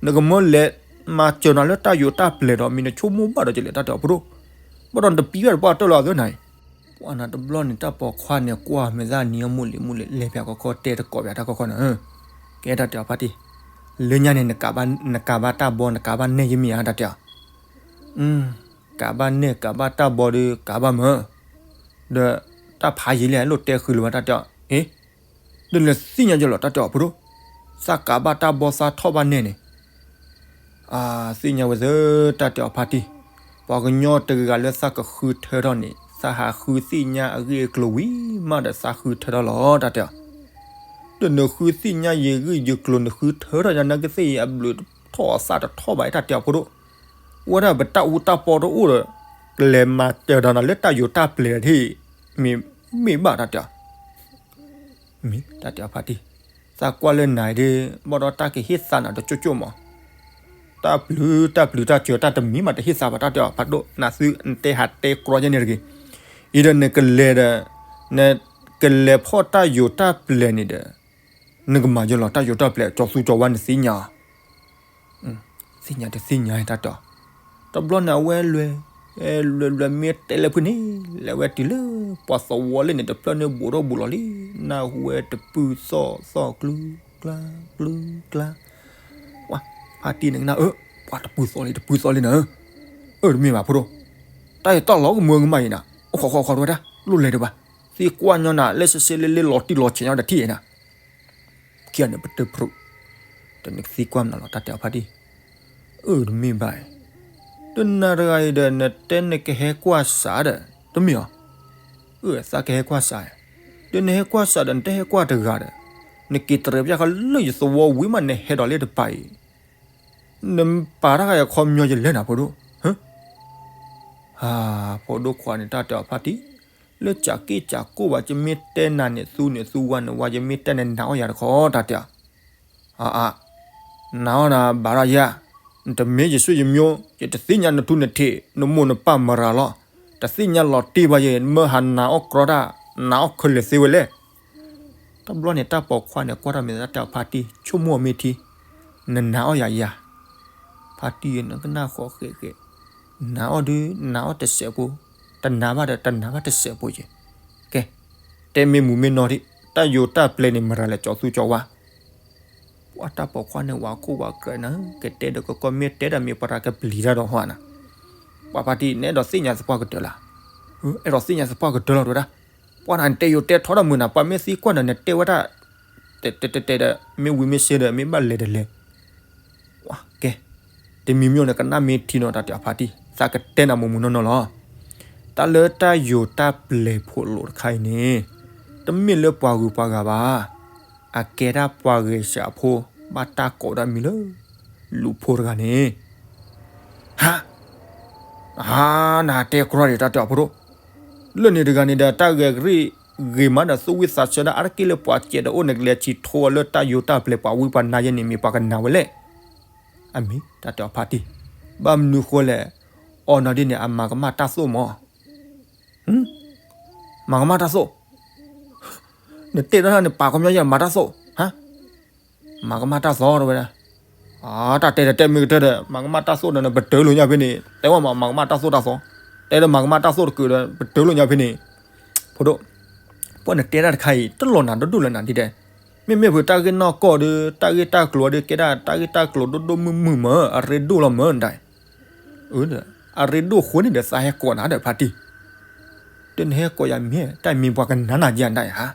နကမၢလဲၤမၤစၢၤနၤလၢတၢ်ယိာ်တၢ်ပျဲၤဒီး မ့ၢ်နဆိကမိၣ်ဘၣ်ဒီးကလဲၣ်တၢ်တဲအီၤဖိဒိၣ်, ဘၣ်ဒီးနတပံဘၣ်တပှၢ်တၢၢ်လီၤအသးနၤအံၤ, ပှၢ်နၤတဘျီန့ၣ် တၢ်ပိာ်ခွါန့ၣ် ကွၢ်မဲာ်သၣ်နံၤအမိၢ်လံၤမိၢ်လံၤ လဲၤဖဲကီခီတဲတကိးဖဲတၢ်ကီခီန့ၣ်, ကဲတၢ်တဲအီၤဖါတံၢ်, လၢညါန့ၣ် နကးဘၣ်တၢ်ဘီ နကးဘၣ်နဲၣ်ယမ့ၢ်ဧါတၢ်တဲအီၤ ကးဘၣ်နဲၣ်ကးဘၣ်တၢ်ဘီဒီးကးဘၣ်မၢ်, ဒီးတၢ်ဖးယံာ်လံ လိၣ်တဲဃုာ်လၢၤဘၣ်တၢ်တဲအီၤ, အ့, ဒီးလဲၤသ့ၣ်ညါယလီၤတၢ်တဲအီၤဖိဒိၣ်, သးကးဘၣ်တၢ်ဘီသးထီၣ်ဘၣ်နဲၣ်န့ၣ်, အါ သ့ၣ်ညါဝဲသၢတၢ်တဲအီၤဖါတံၢ်, ပှၤကညီတဂၤလၢသးကဃုထၢထီၣ်န့ၣ် သးဟးဃုသ့ၣ်ညါအဂ့ၢ်အကျိၤဝံၤမးဒီးသးဃုထၢထီၣ်လီၤ တၢ်တဲအီၤ ဒီးနဃုသ့ၣ်ညါယဂ့ၢ်ယကျိၤ နဃုထၢထီၣ်ယၤနာ်က့သ့ၣ်အံၤ အဘျုးထီၣ်အသၣ်တထီၣ်ဘၣ် တၢ်တဲအီၤဖိဒိၣ်, ဝဲဒၣ်ပတၢ်အူတၢ်ပီတအိၣ်ဒီး ကလဲၤမၤစၢၤဒီးနၤလၢတၢ်ယိာ်တၢ်ပျဲၤတထံၣ်, မ့ၢ်မ့ၢ်ဘၣ်တၢ်တဲအီၤ မ့ၢ်တၢ်တဲအီၤဖါတံၢ်, သးကွၢ်လၢနၤအံၤဒ် ဘၣ်ဒီးတၢ်ကဟ့ၣ်သးနၤတကၠိၣ်ကၠိၣ်မး, တၢ်ပျုၤတၢ်ပျုၤတၢ်စၢၤတၢ်တမံၤမးတဟ့ၣ်သးဘၣ် တၢ်တဲအီၤဖါဒိၣ်, နသုနတဲဟးတဲကြီယဲန့ၣ်တဂ့ၤ, အံၤဒီးနကလဲၤဒီး နကလဲၤဖီၣ်တၢ်ယိာ်တၢ်ပျဲၤန့ၣ်ဒီး နကမၤယလီၤ တၢ်ယိာ်တၢ်ပျဲၤ ကၠီသူကၠီဝါနသ့ၣ်ညါ သ့ၣ်ညါတသ့ၣ်ညါတၢ်တဲအီၤ, တဘျီန့ၣ်အဝဲလဲၤ, လဲၤလဲၤမ့ၢ်တဲလၢဖုန့ၣ်, လဲၤဝဲတုၤလၢပှၤသဝီလၢန့ၣ်တဖျၢၣ်န့ၣ်ဘူးထီၣ်ဘူးလီၤလံ, နၢ်ဟူဝဲတပုၢ်သီၣ်သီၣ်ကျူကျါကျူကျါ, ဖါတံၢ်န့ၣ်ကနၣ်အၢ, ပှၤတပုၢ်သီၣ်လံတပုၢ်သီၣ်လံနၤ, အၢ တမ့ၢ်ဘၣ်ဖိဒိၣ်, တၢ်အံၤတၢ်လီၤကမၢကမၣ်အံၤနၤ, အိၣ်ခိးခိးခိးတဝဲဒၣ်, လိၣ်လဲၤတဘၣ်, သံကွၢ်ညီနၤ လၢစစ့လၢလ့လီၤတံၢ်လီၤဆဲးညီတထံၣ်နၤ ခံဂၤန့ၣ်ပတြၢၤ, တနကသံကွၢ်မနုၤလီၤ တၢ်တဲအီၤဖါတံၢ်, အၢ တမ့ၢ်ဘၣ်အံၤ, ဒီးနၤတဂၤအံၤဒီး နတဲနကဟဲကွၢ်စးဒီး တမ့ၢ်အီၤ, အၢ သးကဟဲကွၢ်စး, ဒီးနဟဲကွၢ်စးဒီး နတဟဲကွၢ်တဂၤဒီး, နက့ၤတြဲၤပျၢ်ဃီလၢယသဝီဝံၤမး နဟဲဒီးလၢတပၤအံၤ, နပာ်တၢ်ဂၤယခီပညီယလဲၣ်နၤဖိဒိၣ်, ဟါ, ဖိဒိၣ်ခွါန့ၣ် တၢ်တဲအီၤဖါတံၢ်, လၢကးက့ၢ်ကးကိၢ်ဘၣ် ယမ့ၢ်တဲနၤန့ၣ် သူန့ၣ်သူဝၤန့ၣ်ဝၤ ယမ့ၢ်တဲနၤ နာ်အီၣ်ယၤတခီ တၢ်တဲအီၤ, အါအါ, နာ်အီၣ်နၤဘၣ်ရၣ်ယၤ, နတမ့ၢ်ယဆွေယမျိုး, ယတသ့ၣ်ညါနထူနထံး နမိၢ်နပၢ်မရၤလီၤ, တသ့ၣ်ညါလီၤတံၢ်ဘၣ်ယဲ မၢဟးနၤအီၣ်ကြီတၢ် နၤအီၣ်ခဲလၢာ်သ့ဝဲလဲၣ်. တဘျီန့ၣ် တၢ်ပိာ်ခွါန့ၣ် ကွၢ်ထီၣ်မ့ၢ်တၢ်တဲအီၤဖါတံၢ် ဆိကမိၣ်အီၤမ့ၢ်ထံ, နနၤအီၣ်ယၤယၤ, ဖါတံၢ်ဧၢ နကနၣ်ဃီဃဲးဃဲး, နၤအီၣ်ဒုး နၤအီၣ်တစဲးဖိ, တနၤဘၣ်ဒီး တနၤဘၣ်တစဲးဖိက့ၤ. ကဲ, တဲမ့ၢ်မူမ့ၢ်နီၢ်ဒံး, တၢ်ယိၤတၢ်ပျဲၤန့ၣ် မတၤလဲၣ် ကၠီသူကၠီဝါ ပှၤတၢ်ပိာ်ခွါန့ၣ် ဝးခိၣ်ဝးကြၢးနၤ, ကတဲဒီးကကီၢ်မ့ၢ်တဲဒီးမ့ၢ်ပှၤတၢ်ကပျံၤတၢ်ဒီးဟီနၤ, ပှၤဖါတံၢ် နအဲၣ်ဒိးသ့ၣ်ညါသပှၢ်ကတၢၢ်လၢ, အဲၣ်ဒိးသ့ၣ်ညါသပှၢ်ကတၢၢ်လီၤတဲဝဲဒၣ်, ပှၤနၤနတဲယိၤတဲထီဒီးမုာ်နၤ ပှၤမ့ၢ်သံကွၢ်နၤ နတဲဝဲဒၣ် တဲတဲတဲဒီး မ့ၢ်ဝံၤမ့ၢ်စ့ဒီး မ့ၢ်ဘၣ်လဲၤတလဲၤ, ကဲ, တမံၤမံၤန့ၣ် ကနၣ်မ့ၢ်ထံနီၤ တၢ်တဲအီၤဖါတံၢ် သးကတဲနၤမိၢ်မုၢ်နီၢ်နီၢ်လီၤ. တၢ်လၢတၢ်ယိၤတၢ်ပျဲၤဖိးလိာ်တခါအံၤန့ၣ် တမ့ၢ်လၢပှၤဂုၤပှၤဂၤဘၣ်, အကဲဒၣ်ပှၤဂဲၤဆၢအဖိ ဘၣ်တၢ်ကိးဒၣ်မံၤလၢ လူၤဖိတဂၤန့ၣ် ဟါ, ဟါ, နတဲကြီဒီး တၢ်တဲအီၤဖိဒိၣ်, လၢန့ၣ်တဂၤန့ၣ်ဒီး တၢ်ဂဲၤကရံၣ်ဂ့ၤမးဒီး သူၣ်ဝံၣ်သးဆၢဒၣ် အါတက့ၢ်လၢပှၤစဲးဒီး အိၣ်နကလဲၤထံၣ်ထိအီၤလၢတၢ်ယိၤတၢ်ပျဲၤ ပှၤဝံပှၤနါယဲန့ၣ် မ့ၢ်ပှၤကနၣ်ဝဲလဲၣ်. အမ့ၢ် တၢ်တဲအီၤဖါတံၢ်, ဘၣ်မနုၤဃိလဲၣ်, အီၤနီၤဒ်န့ၣ် အမၤကမၣ်တၢ်သိၣ်မး မၤကမၣ်တၢ်သိၣ်, နတဲတၢ်န့ၣ် ပာ်ခီပညီယဲ မၤတၢ်သိၣ်, ဟါ, မၤကမၣ်တၢ်သိၣ်တဲဝဲဒၣ်, တၢ်တဲဒီးတဲမ့ၢ်ကတၢၢ်ဒီး မၤကမၣ်တၢ်သိၣ်ဒီး နပတၢၢ်လိာ်ညါဖဲန့ၣ် တဲဝဲမး မၤကမၣ်တၢ်သိၣ်တၢ်သီ, တဲဒီးမၤကမၣ်တၢ်သိၣ်တကုာ်ဒီး ပတၢၢ်လိာ်ညါဖဲန့ၣ်, ဖိဒိၣ်, ပှၤနတဲတၢ်တခါအံၤ တလီၤနၤဒိၣ်ဒိၣ်လၢနၤဒ်တဲ, မ့မ့ၢ်ဖုးတၢ်ဂ့ၢ်နီၢ်ကီၢ်ဒီး တၢ်ဂ့ၢ်တၢ်ကျိၤဒီး ကဲဒၣ်တၢ်ဂ့ၢ်တၢ်ကျိၤဒိၣ်ဒိၣ်မုၢ်မုၢ်မး အရ့ဒိၣ်လီၤမးဒၣ် အရ့ဒိၣ်ဃိန့ၣ်ဒီး သးဟဲကိးနၤဒီးဖါတံၢ်, ဒီးနဟဲကိးယၤမ့ၢ် တၢ်မ့ၢ်ပှၤကနၣ်နၤယၤဒၣ်ဧါ,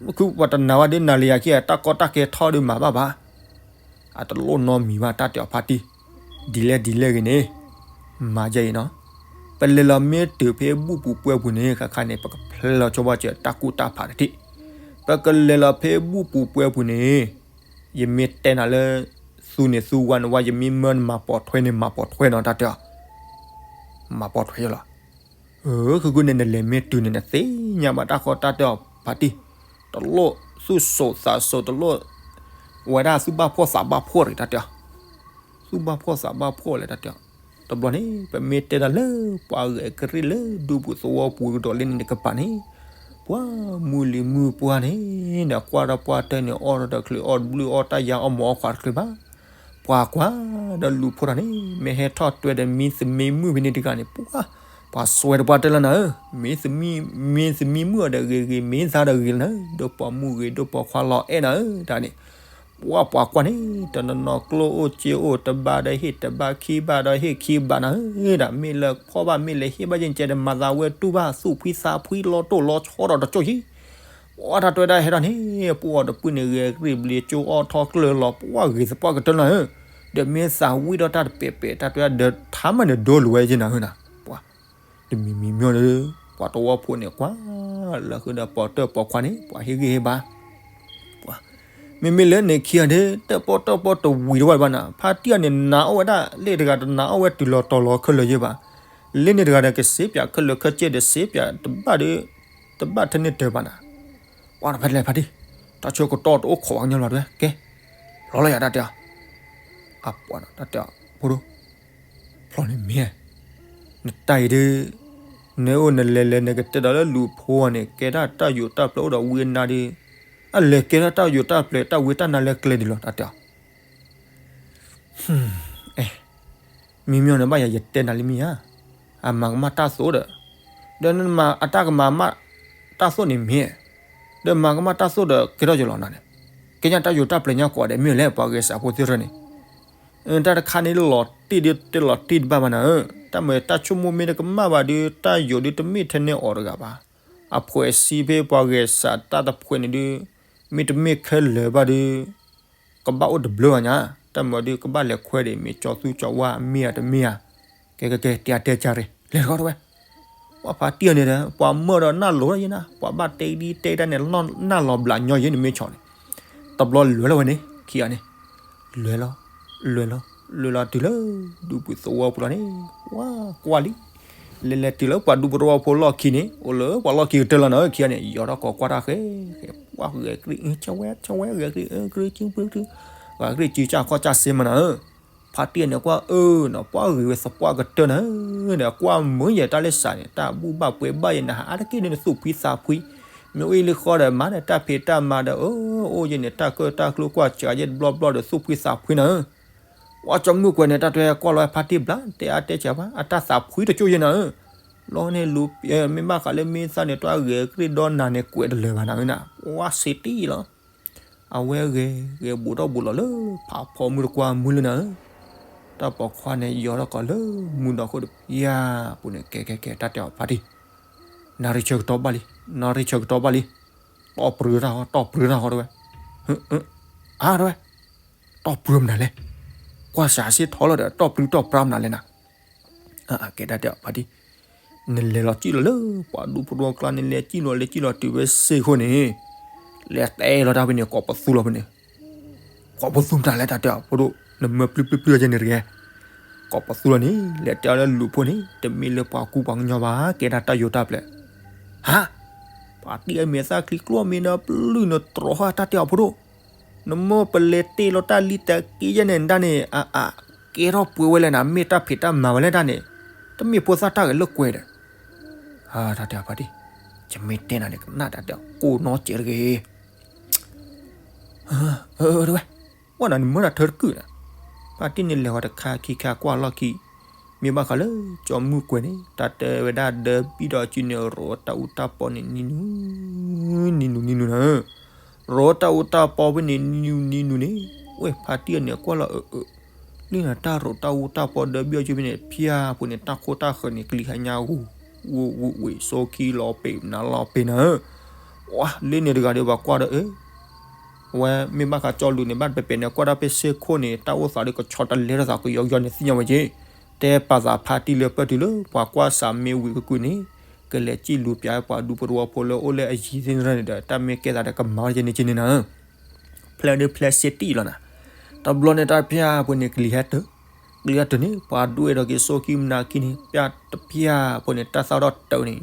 မ့ၢ်ခုပှၤတနာ်ဝဲဒ်နၤလၢယၤခံ တၢ်ကီတၢ်ခဲထီဒုးမၤဘၣ်ဘၣ်, အတလိၣ်နီတမံၤဘၣ် တၢ်တဲအီၤဖါတံၢ်, ဒ်လဲၣ်ဒ်လဲၣ်ဂ့ၤန့ၣ်, မၤယဲအံၤနီၤ, ပလဲၤလီၤမ့ၢ်တုၤဖဲဘူၣ်ပူၤပှဲၤပူၤန့ၣ် ခါခါန့ၣ် ပကဖျဲလီၤဆိဘၣ်စၢၤတၢ်ကူၣ်တၢ်ဖးတထံၣ်, ပကလဲၤလီၤဖဲဘူၣ်ပူၤပှဲၤပူၤန့ၣ် ယမ့ၢ်တဲနၤလၢ သူန့ၣ်သူဝါန့ၣ်ဝါ ယမ့ၢ်မၢနမၤပိာ်ထွဲန့ၣ် မၤပိာ်ထွဲနီၤ တၢ်တဲအီၤ, မၤပိာ်ထွဲယလီၤ, ခုခုန့ၣ် နလဲၤမ့ၢ်တုၤန့ၣ် နသ့ၣ်ညါဘၣ်တၢ်ဃီတၢ်တဲအီၤဖါတံၢ်, တလိၣ်သူၣ်စိးသးစိး တလိၣ်ဝဲဒၣ်သူၣ်ဘၣ်ဖှီၣ်သးဘၣ်ဖှီၣ်တဂ့ၤ တၢ်တဲအီၤ, သူၣ်ဘၣ်ဖှီၣ်သးဘၣ်ဖှီၣ်လဲၣ် တၢ်တဲအီၤ, တဘျီန့ၣ် ပမ့ၢ်တဲဒၣ်လၢပှၤဂဲၤကရံၣ်လၢဒူပူၤသဝီပူၤကဒီးလၢန့ၣ်တကပၤန့ၣ်, ပှၤမုၢ်လံၤမုၢ်ပှၢ်န့ၣ် နကွၢ်ဒီးပှၢ်တၢၢ်န့ၣ် အီၣ်ဒီးတချုး အီၣ်တဘျုးအီၣ်တၢ်ယါအီၣ်မၤအီၣ်ခွါတချုးဘၣ်, ပှၤကွၢ်ဒီးလူၤဖိတဂၤန့ၣ် မ့ၢ်ဟဲထီၣ်တွဲဒီးမ့ၢ်သမံမုၣ်ဖဲန့ၣ်တဂၤန့ၣ် ပှၤ ပှၤစွဲဒီးပှၢ်တၢၢ်လီၤနၤဧၢ, မ့ၢ်သမံမုၣ်အီၤဒီးဂ့ၤဂ့ၤ မ့ၢ်သါဒီးဂ့ၤလီၤနၤဧၢ, ဒိၣ်ပိာ်မုၣ်ဂ့ၤ ဒိၣ်ပိာ်ခွါလီၤအဲၣ်နၤဧၢ တၢ်န့ၣ်, ပှၤ ပှၤကွၢ်န့ၣ် တနီၤနီၤကျိၣ်အိၣ်စ့အိၣ် တဘၣ်ဒီးဟ့ၣ်တဘၣ် ခံဘၣ်ဒီးဟ့ၣ်ခံဘၣ်နၤဧၢ, ဒ်မ့ၢ်လဲၤဖီၣ်ဘၣ် မ့ၢ်လဲၤဟ့ၣ်ဘၣ်ယဲၢ်ကဲဒီး မၤသးဝဲတူၢ်ဘၣ် သူၣ်ဖှံသးဖှံ လီၤတိၢ်လီၤဆီဒီးတကၠိၢ်ယံၤ ပှၤတၢ်တွဲဒၣ်ဟဲထီၣ်န့ၣ် ပှၤအီၤတပုၢ်န့ၣ် ဂဲၤကရံၣ်ဘျ့ကၠိအီၣ်ထီၣ်ကျၢၢ်လီၤ ပှၤဂ့ၤသပှၢ်ကတၢၢ်လီၤဧၢ, ဒီးမ့ၢ်သးဝံၣ်ဒီးတၢ်တပဲာ်ပဲာ် တၢ်တွဲဒၢးထါမးန့ၣ် ဒိလူၤဝဲယဲၢ်နၤဧၢနၤ, ပှၤ တမံၤမံၤမ့ၢ်ဒီး ပှၤတဝီဖိန့ၣ် ကွၢ်လၢဃုာ်ဒီးပိာ်တၢၢ်ပိာ်ခွါန့ၣ် ပှၤဟ့ၣ်ဂံၢ်ဟ့ၣ်ဘါ ပှၤ မ့မ့ၢ်လၢန့ၣ်ခံဂၤဒီး တၢၣ်ပီၣ်တၢၣ်ပီၣ်တဝံၤတဝၢ်ဘၣ်နၤ, ဖါတံၢ်အီၤန့ၣ် နာ်အီၣ်ဝဲဒၣ် လ့ၣ်တဂၤတနာ်အီၣ်ဝဲတုၤလီၤတီၤလီၤခဲလၢာ်ယဲၢ်ဘၣ်, လ့ၣ်န့ၣ်တဂၤဒီး ကစ့ပၠးခဲလၢာ်ခဲဆ့ဒီး စ့ပၠးတဘၣ်ဒီး တဘၣ်ထဲန့ၣ်တၢၤဘၣ်နၤ, ပှၤတဖဲလဲၣ်ဖါတံၢ် တၢ်ဆၢကတီၢ်တအိၣ်ခိးဝဲကညီလီၤတဲဝဲ ကဲ ဖျီလီၤယၤတၢ်တဲအီၤ အပှၤတၢ်တဲအီၤ ဖိဒိၣ် ဖျီန့ၣ်မ့ၢ် နတၢ်အံၤဒုး နအိၣ်နလဲၤလဲၤ နကတဲဒီးလၢလူၤဖိအီၤန့ၣ် ကဲဒၣ်တၢ်ယိးတၢ်ပျဲအိၣ်ဒီးဝံအနါဒီး အလဲၤကဲထီၣ်တၢ်ယိးတၢ်ပျဲ တၢ်ဝံတၢ်နါလၢကျဲဒ်လီၤ တၢ်တဲအီၤ အဲ မ့မ့ၢ်န့ၣ်ဘၣ်ယၤ ယတဲနၤလံမ့ၢ်ဧါ, အမၤကမၣ်တၢ်သိၣ်ဒီး ဒီးနမၤအတၢ်ကမၤမၣ်တၢ်သိၣ်န့ၣ်မ့ၢ်, ဒီးမၤကမၣ်တၢ်သိၣ်ဒီးကဲထီၣ်ယလီၤနၤန့ၣ်, ကဲညါတၢ်ယိးတၢ်ပျဲညါကိးဂၤဒဲးမ့ၢ်လဲၣ် ပှၤဂဲၤစးဖိသ့ၣ်တဖၣ်န့ၣ်, တၢ်တခါန့ၣ်လီၤတံၢ်ဒ်တလီၤတံၢ်တဘၣ်ဘၣ်နၤဧၢ, တၢ်မၤတၢ်ဆိကမိၣ်မ့ၢ်တကမၣ်ဘၣ်ဒီး တၢ်ယိးဒုးတမ့ၢ်ထဲန့ၣ်အီၤတဂၤဘၣ်, အဖှဲးစံဖဲပှၤဂဲၤစးတၢ်တဖှဲးန့ၣ်ဒုး မ့တမ့ၢ်ခဲလၢာ်ဘၣ်ဒီး ကဘၣ်အိၣ်တဘျုးဘၣ်ညါ, တၢ်မၤဒုးကဘၣ်လဲၤခွဲးဒံး မ့ၢ်ကၠီသူကၠီဝါအမ့ၢ်ဧါတမ့ၢ်ဧါ, ကဲကဲကဲ တဲအတဲကၢ်ရ့ၣ် လဲၤတခီတဝဲ, ပှၤဖါတံၢ်အီၤန့ၣ်ဒီး ပှၤမၢဒီးနၢ်လိၤယဲနၤ, ပှၤဘၣ်တဲဒ်တဲတၢ်န့ၣ် နၢ်လီၤဘျးညီယဲန့ၣ်မ့ၢ်ဆီၣ်န့ၣ်, တဘျီလဲၤလီၤဝဲန့ၣ် ခံဂၤန့ၣ်, လဲၤလီၤ, လဲၤလီၤ, လဲၤလီၤတုၤလၢ ဒူပူၤသဝီပူၤလီၤန့ၣ်, ပှၤကွၢ်လံ လဲၤလဲၤတုၤလၢပှၤဒူဖိတဝီဖိလီၢ်ခံန့ၣ် အိၣ်လၢပှၤလီၢ်ခံကတၢၢ်လီၤနၤဧၢ, ခံဂၤန့ၣ် ယီၤထီၣ်ကိးကွၢ်တၢ်ဃဲ ပှၤဂဲၤကရံၣ် ဆဝဲ ဆဝဲ ဂဲၤကရံၣ် ကရံၣ်ကရံၣ် ဂဲၤကရံၣ်စုကၢ်ခီၣ်ကၢ်စ့မးနၤဧၢ, ဖါတံၢ်န့ၣ်ကွၢ်အၢနီၤ ပှၤဂ့ၤဝဲသပှၢ်ကတၢၢ်နၤဧၢ, ဒီးကွၢ်မုာ်ယဲတၢ်လၢစးန့ၣ် တၢ်ဘူၣ်ဘၣ်ပှဲၤဘၣ်ယဲနဟးအါတက့ၢ်ဒီးနသူၣ်ဖှံသးဖှံ, မ့ၢ်အိၣ်လၢဃီဒီးမၤဒီးတၢ်ဖံးတၢ်မၤဒီး အၢ အိၣ်ယဲန့ၣ် တၢ်ကၢၣ်တၢ်ကျူကွၢ်စှၤယဲတဘျီဘျီဒီးသူၣ်ဖှံသးဖှံနၤဧၢ. ပှၤကၠီမုၢ်ကွဲၤန့ၣ် တၢ်တဲကွၢ်လီၤဖါတံၢ်ဘျါ တဲအါတဲစှၤဘၣ် အတၢ်သးဖှံတကၠိၢ်ယဲနၤဧၢ. လီၤန့ၣ်လူၤ မ့ၢ်ဘၣ်ဃးလၢမ့ၢ်သၣ်န့ၣ် တၢ်ဂဲၤကြ့ၢ်ဒီနၤန့ၣ် ကွဲးတလၢာ်ဘၣ်နၤဧၢနၤ, ဝါစ့တံၢ်လီၤ. အဝဲဂဲၤ ဂဲၤဘူးထီၣ်ဘူးလီၤလၢ ဖးဖီမုၢ်တကွၢ်မုၢ်လၢနၤဧၢ. တၢ်ပိာ်ခွါန့ၣ် ယီၤထီၣ်ကီးလၢမုၢ်ဒီခိၣ်တပျၢ်ပူၤန့ၣ် ကဲကဲကဲ တၢ်တဲအီၤဖါတံၢ်, နၣ်ရံၣ်ဆၢကတီၢ်ဘၣ်လံ, နၣ်ရံၣ်ဆၢကတီၢ်ဘၣ်လံ, တီၢ်ပြၢတၢ်ဟီ တီၢ်ပြၢတၢ်ဟီတဝဲ, အါတဝဲ, တီၢ်ပြၢမနုၤလဲၣ်, ကွၢ်စးစ့ၢ်ထီၣ်လီၤဒီး တီၢ်ပြၢတီၢ်ပြၢမနုၤလဲၣ်နၤ. ကဲတၢ်တဲအီၤဖါတံၢ်, နလဲၤလီၤစံၣ်လီၤလၢ ပှၤဒူဖိတဝီကျါန့ၣ် လဲၤစံၣ်လီၤလဲၤစံၣ်လီၤတုၤဝဲစ့ၢ်ခိၣ်န့ၣ်, လဲၤတဲလီၤတၢ်ဖဲန့ၣ် ကိးပသူလီၤဖဲန့ၣ်, ကိးပသူမနုၤလဲၣ်တၢ်တဲအီၤဖိဒိၣ် နမၢပျုၢ်ပျုၢ်ပျုၢ်ယဲန့ၣ်တဂ့ၤ, ကိးပသူလီၤန့ၣ် လဲၤတဲအီၤလၢလူၤဖိန့ၣ် တမ့ၢ်လၢပှၤကူပှၤကညီဘၣ် ကဲဒၣ်တၢ်ယိၤတၢ်ပျဲၢ်, ဟါ, ပှၤတံၢ်အမ့ၢ်သၣ်ချံကျိမ့ၢ်နပျုၢ်နတြီၤဟါတၢ်တဲအီၤဖိဒိၣ် နမ့ၢ်ပလဲၤတ့ၢ်လီၤတၢ်လံတၢ်က့ယဲန့ၣ်ဒၣ်န့ၣ် အ အ ကဲထီၣ်ပှဲၤဝဲလဲၣ်နၤ မ့ၢ်တၢ်ဖံးတၢ်မၤဝဲလဲၣ်ဒၣ်န့ၣ်, တမ့ၢ်ဖိသၣ်တၢ်ဂဲၤလိာ်ကွဲဒီး, တၢ်တဲဖါတံၢ်, ယမ့ၢ်တဲနၤန့ၣ် ကနၣ်တၢ်တဲကိးနီၢ်စဲးတဂ့ၤ, တဝဲ, ဝဲနၤနမၢတၢ်ထၢတကုာ်နၤ, ဖါတံၢ်န့ၣ်လဲၤဝဲတခါခံခါကွၢ်လီၢ်ခံ, မ့ၢ်ဘၣ်ဃးလၢ ကၠီမုၢ်ကွဲၤန့ၣ် တၢ်တဲဝဲဒၣ်ဒီးဘံၣ်ဒီးစုန့ၣ် ရိးတၢ်အူတၢ်ပီန့ၣ် နံၤနူၤ, နံၤနူၤနံၤနူၤနၤ ရိးတၢ်အူတၢ်ပီဖဲန့ၣ် နံၤနူၤနံၤနူၤန့ၣ်, ဝဲဖါတံၢ်န့ၣ်ကွၢ်လီၤအၢ, လၢနတၢ်ရိးတၢ်အူတၢ်ပီဒီးဘံၣ်အီၤကၠိဖဲန့ၣ် ဖၠၣ်ဖိန့ၣ် တၢ်ခိၣ်တၢ်ဃၢၤန့ၣ် ကလံၤဟဲညါဂူၤ, ဂူၤဂူၤဝံၤ စိခံလီၤပ့ၤနၤလီၤပ့ၤနၤဧၢ, ဝါ လၢန့ၣ်တဂၤဒီးပှၤကွၢ်ဒီးအၢ အဝဲမ့ၢ်ဘၣ်ဃးကၠီလူၤန့ၣ် ဘၣ်တပဲာ်ပဲာ်န့ၣ် ကွၢ်ဒၣ်ဖဲစ့ၢ်ခိၣ်န့ၣ် တၢ်အိၣ်သးဒီးကဆီတလဲထီၣ်သးကယီကယီန့ၣ် သ့ၣ်ညါဝဲက့ၤ, တဲပာ်သးဖါတံၢ်လၢပၢၢ်တုၤလၢ ပှၤကွၢ်စးမ့ၢ်ဝံၤကကုာ်န့ၣ် ကလဲၤစံၣ်လူၤပၠးပှၤဒူဖိတဝီဖိလၢအိၣ်လၢအယံၤသ့ၣ်န့ၣ်ဒီး တၢ်မ့ၢ်ကဲသးဒီးကမၤဝဲကဲန့ၣ်က့န့ၣ်နၤဧၢ, ဖျဲးဒုးဖျဲးစ့တံၢ်လီၤနၤ, တဘျီန့ၣ်တၢ်ဖၠၣ်ဖိန့ၣ် ကလံၤဟဲတၢၢ်, ကလံၤဟဲတၢၢ်န့ၣ် ပှၤဒွဲၣ်ဒီးက့ၤစိခံမနၤခံန့ၣ် ပၠၣ်တဖၠၣ်ဖိန့ၣ် တၢ်သၣ်ထီၣ်တၢၢ်န့ၣ်,